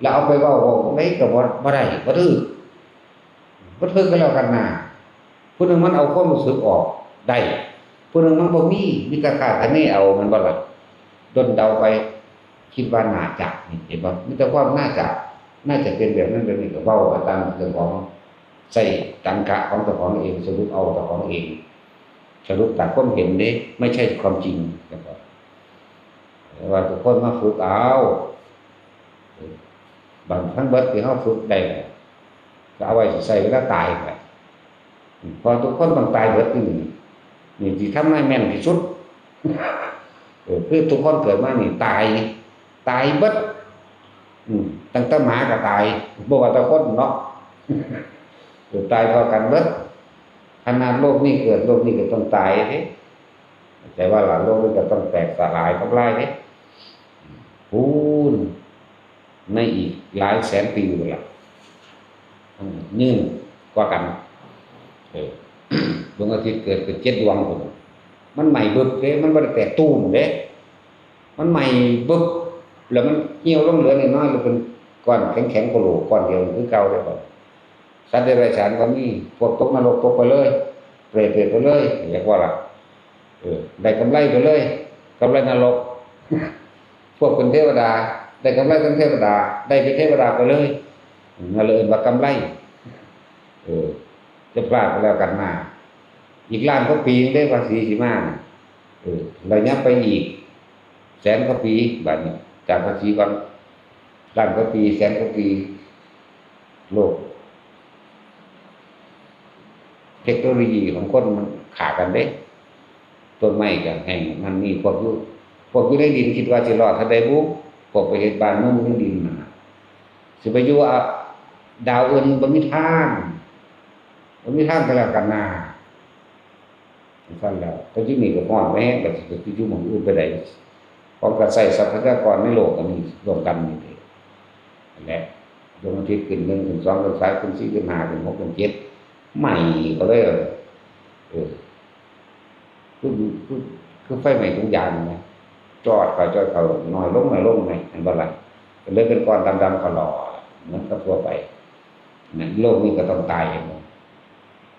ແລ້ວເອົາໄປເວົ້າ ເວົ້າຈັ່ງໃດກໍບໍ່ ບໍ່ໄດ້ ບໍ່ຖືກ ບໍ່ຖືກກໍແລ້ວກັນນາ. ຜູ້ໜຶ່ງມັນເອົາຄວາມຮູ້ສຶກອອກໄດ້ ຜູ້ໜຶ່ງມັນບໍ່ມີ ມີແຕ່ຄາດຄະເນເອົາ ແມ່ນບໍ່ລະ? ດົນເດົາໄປ ຄິດວ່າໜ້າຈະ ນີ້ເຫັນບໍ່? ມີແຕ່ຄວາມໜ້າຈະ ໜ້າຈະເປັນແບບນັ້ນແບບນີ້ ກໍເວົ້າໄປຕາມເລື່ອງຂອງ ໃຊ້ຕັງກະຂອງເຈົ້າຂອງເອງ ສະຫຼຸບເອົາເຈົ້າຂອງເອງ ສະຫຼຸບຕາມຄວາມເຫັນເດ້ ໄມ່ໃຊ່ຄວາມຈິງ ແມ່ນບໍ່? ແຕ່ວ່າທຸກຄົນມາຝຶກເອົາ ບາງທັງເບິດທີ່ເຮົາຝຶກໄດ້ ກໍເອົາໄວ້ໃຊ້ເວລາຕາຍໄປ ເພາະທຸກຄົນຕ້ອງຕາຍເບິດ ນີ້ ນີ້ຊິທຳນາຍແມ່ນທີ່ສຸດ ເອີ ຄືທຸກຄົນເກີດມານີ້ຕາຍ ຕາຍເບິດ ອືມ ຕັ້ງແຕ່ໝາກໍຕາຍ ບໍ່ວ່າແຕ່ຄົນເນາະ ເອີ ຕາຍເທົ່າກັນເບິດ ຂະໜາດໂລກນີ້ເກີດ ໂລກນີ້ກໍຕ້ອງຕາຍເດ້ ເຂົ້າໃຈວ່າລະ ໂລກນີ້ກໍຕ້ອງແຕກສະຫຼາຍທຳລາຍເດ້ ພຸ້ນ ໃນອີກຫຼາຍແສນປີພຸ້ນລະ ເອີ ຍືນກວ່າກັນ ເອີ ດວງອາທິດເກີດ ເກີດເຈັດດວງພຸ້ນ ມັນໄໝ້ບຶບເດ້ ມັນບໍ່ໄດ້ແຕກຕູມເດ້ ມັນໄໝ້ບຶບ ແລ້ວມັນຫ່ຽວລົງເຫຼືອນ້ອຍໆ ແລ້ວເປັນກ້ອນແຂງໆ ໂຄໂລ ກ້ອນດຽວຄືເກົ່າເດ້. ສັດເດຍລະສານກໍມີ ພວກຕົກນະລົກຕົກໄປເລີຍ ເປຣດເປັນໄປເລີຍ ເຫັນບໍ່ລະ ເອີ ໄດ້ກຳໄລໄປເລີຍ ກຳໄລນະລົກ ພວກເປັນເທວະດາ ໄດ້ກຳໄລເປັນເທວະດາ ໄດ້ເປັນເທວະດາໄປເລີຍ ນັ້ນເອີ້ນວ່າກຳໄລ ເອີ ຈະພາດໄປແລ້ວກັນນາ ອີກລ້ານກວ່າປີເດ້ພາສີຊິມາ ເອີ ໄລຍະໄປອີກແສນກວ່າປີ ບາດນີ້ຈາກພາສີກ່ອນ ລ້ານກວ່າປີ ແສນກວ່າປີ ໂລກ ເທັກໂນໂລຢີຂອງຄົນມັນຂ້າກັນເດ້ ຕົ້ນໄມ້ກໍແຫ້ງ ນັ້ນນີ້ ພວກຢູ່ ພວກຢູ່ໃນດິນຄິດວ່າຊິລອດເທົ່າໃດບຸ ພວກໄປເຮັດບ້ານເມືອງຢູ່ໃນດິນນັ້ນນະ ຊິໄປຢູ່ ອາ ດາວອື່ນ ມັນບໍ່ມີທາງ ບໍ່ມີທາງກໍແລ້ວກັນນາ. ຈັ່ງຊັ້ນແລ້ວ ແຕ່ຢູ່ນີ້ກໍຮ້ອນແຮງ ກໍຊິໄປຢູ່ໝ່ອງອື່ນໄປໄດ້ ຂອງກະໃຊ້ຊັບພະຍາກອນໃນໂລກອັນນີ້ລວມກັນນີ້ເດ້ ນັ້ນແຫຼະ ດວງອາທິດຂຶ້ນໜຶ່ງ ຂຶ້ນສອງ ຂຶ້ນສາມ ຂຶ້ນສີ່ ຂຶ້ນຫ້າ ຂຶ້ນຫົກ ຂຶ້ນເຈັດ ໄໝ້ກໍເລີຍ ເອີ ຄື ຄື ຄືໄຟໄໝ້ຖົງຢາງນະ ຈອດເຂົ້າ ຈອດເຂົ້າ ໜ້ອຍລົງ ໜ້ອຍລົງ ແມ່ນບໍ່ລະ? ກໍເລີຍເປັນກ້ອນດຳໆ ຂະຫຼໍ່ ເໝືອນກັບທົ່ວໄປ ນັ້ນ ໂລກນີ້ກໍຕ້ອງຕາຍ ເຫັນບໍ່?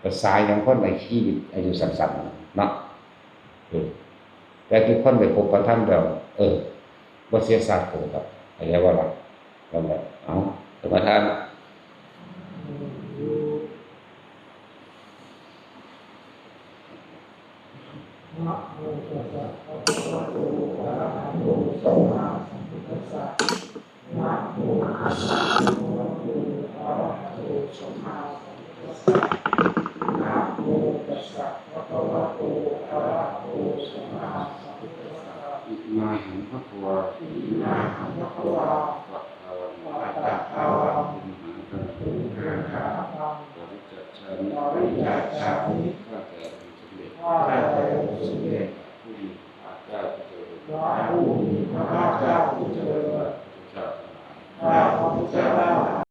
ພາສາຂອງຄົນໃນຊີວິດອາຍຸສັ້ນໆ ເນາະ ເອີ ແຕ່ທຸກຄົນໄດ້ພົບພະທຳແລ້ວ ເອີ ບໍ່ເສຍຊາດເກີດດອກ ເຂົ້າໃຈບໍ່ລະ? ນັ້ນແຫຼະ ເອົາ ສະມາທານ. ສຳມາສຳພຸດທັດສະ ນະໂມຕັດສະ ພະຄະວະໂຕ ອະລະຫະໂຕ ສຳມາສຳພຸດທັດສະ ນະໂມຕັດສະ ພະຄະວະໂຕ ອະລະຫະໂຕ ສຳມາສຳພຸດທັດສະ ອິມາຫັງພະຄະວາ ອິມາຫັງພະຄະວາ ປະທາວາ ປະທາວາ ອຸມຫັງຄັງ ອຸມຫັງຄັງ ປະລິດຈັດສາມິ ປະລິດຈັດສາມິ ຂ້າແຕ່ອົງສົມເດັດ ຂ້າແຕ່ອົງສົມເດັດ ພະພູມິພະອາຈາວ ພະເຈົ້າເລີຍ ພະພູມິພະອາຈາວ ພະເຈົ້າເລີຍ ພະພຸດທະເຈົ້າທັງຫຼາຍ ພະພຸດທະເຈົ້າ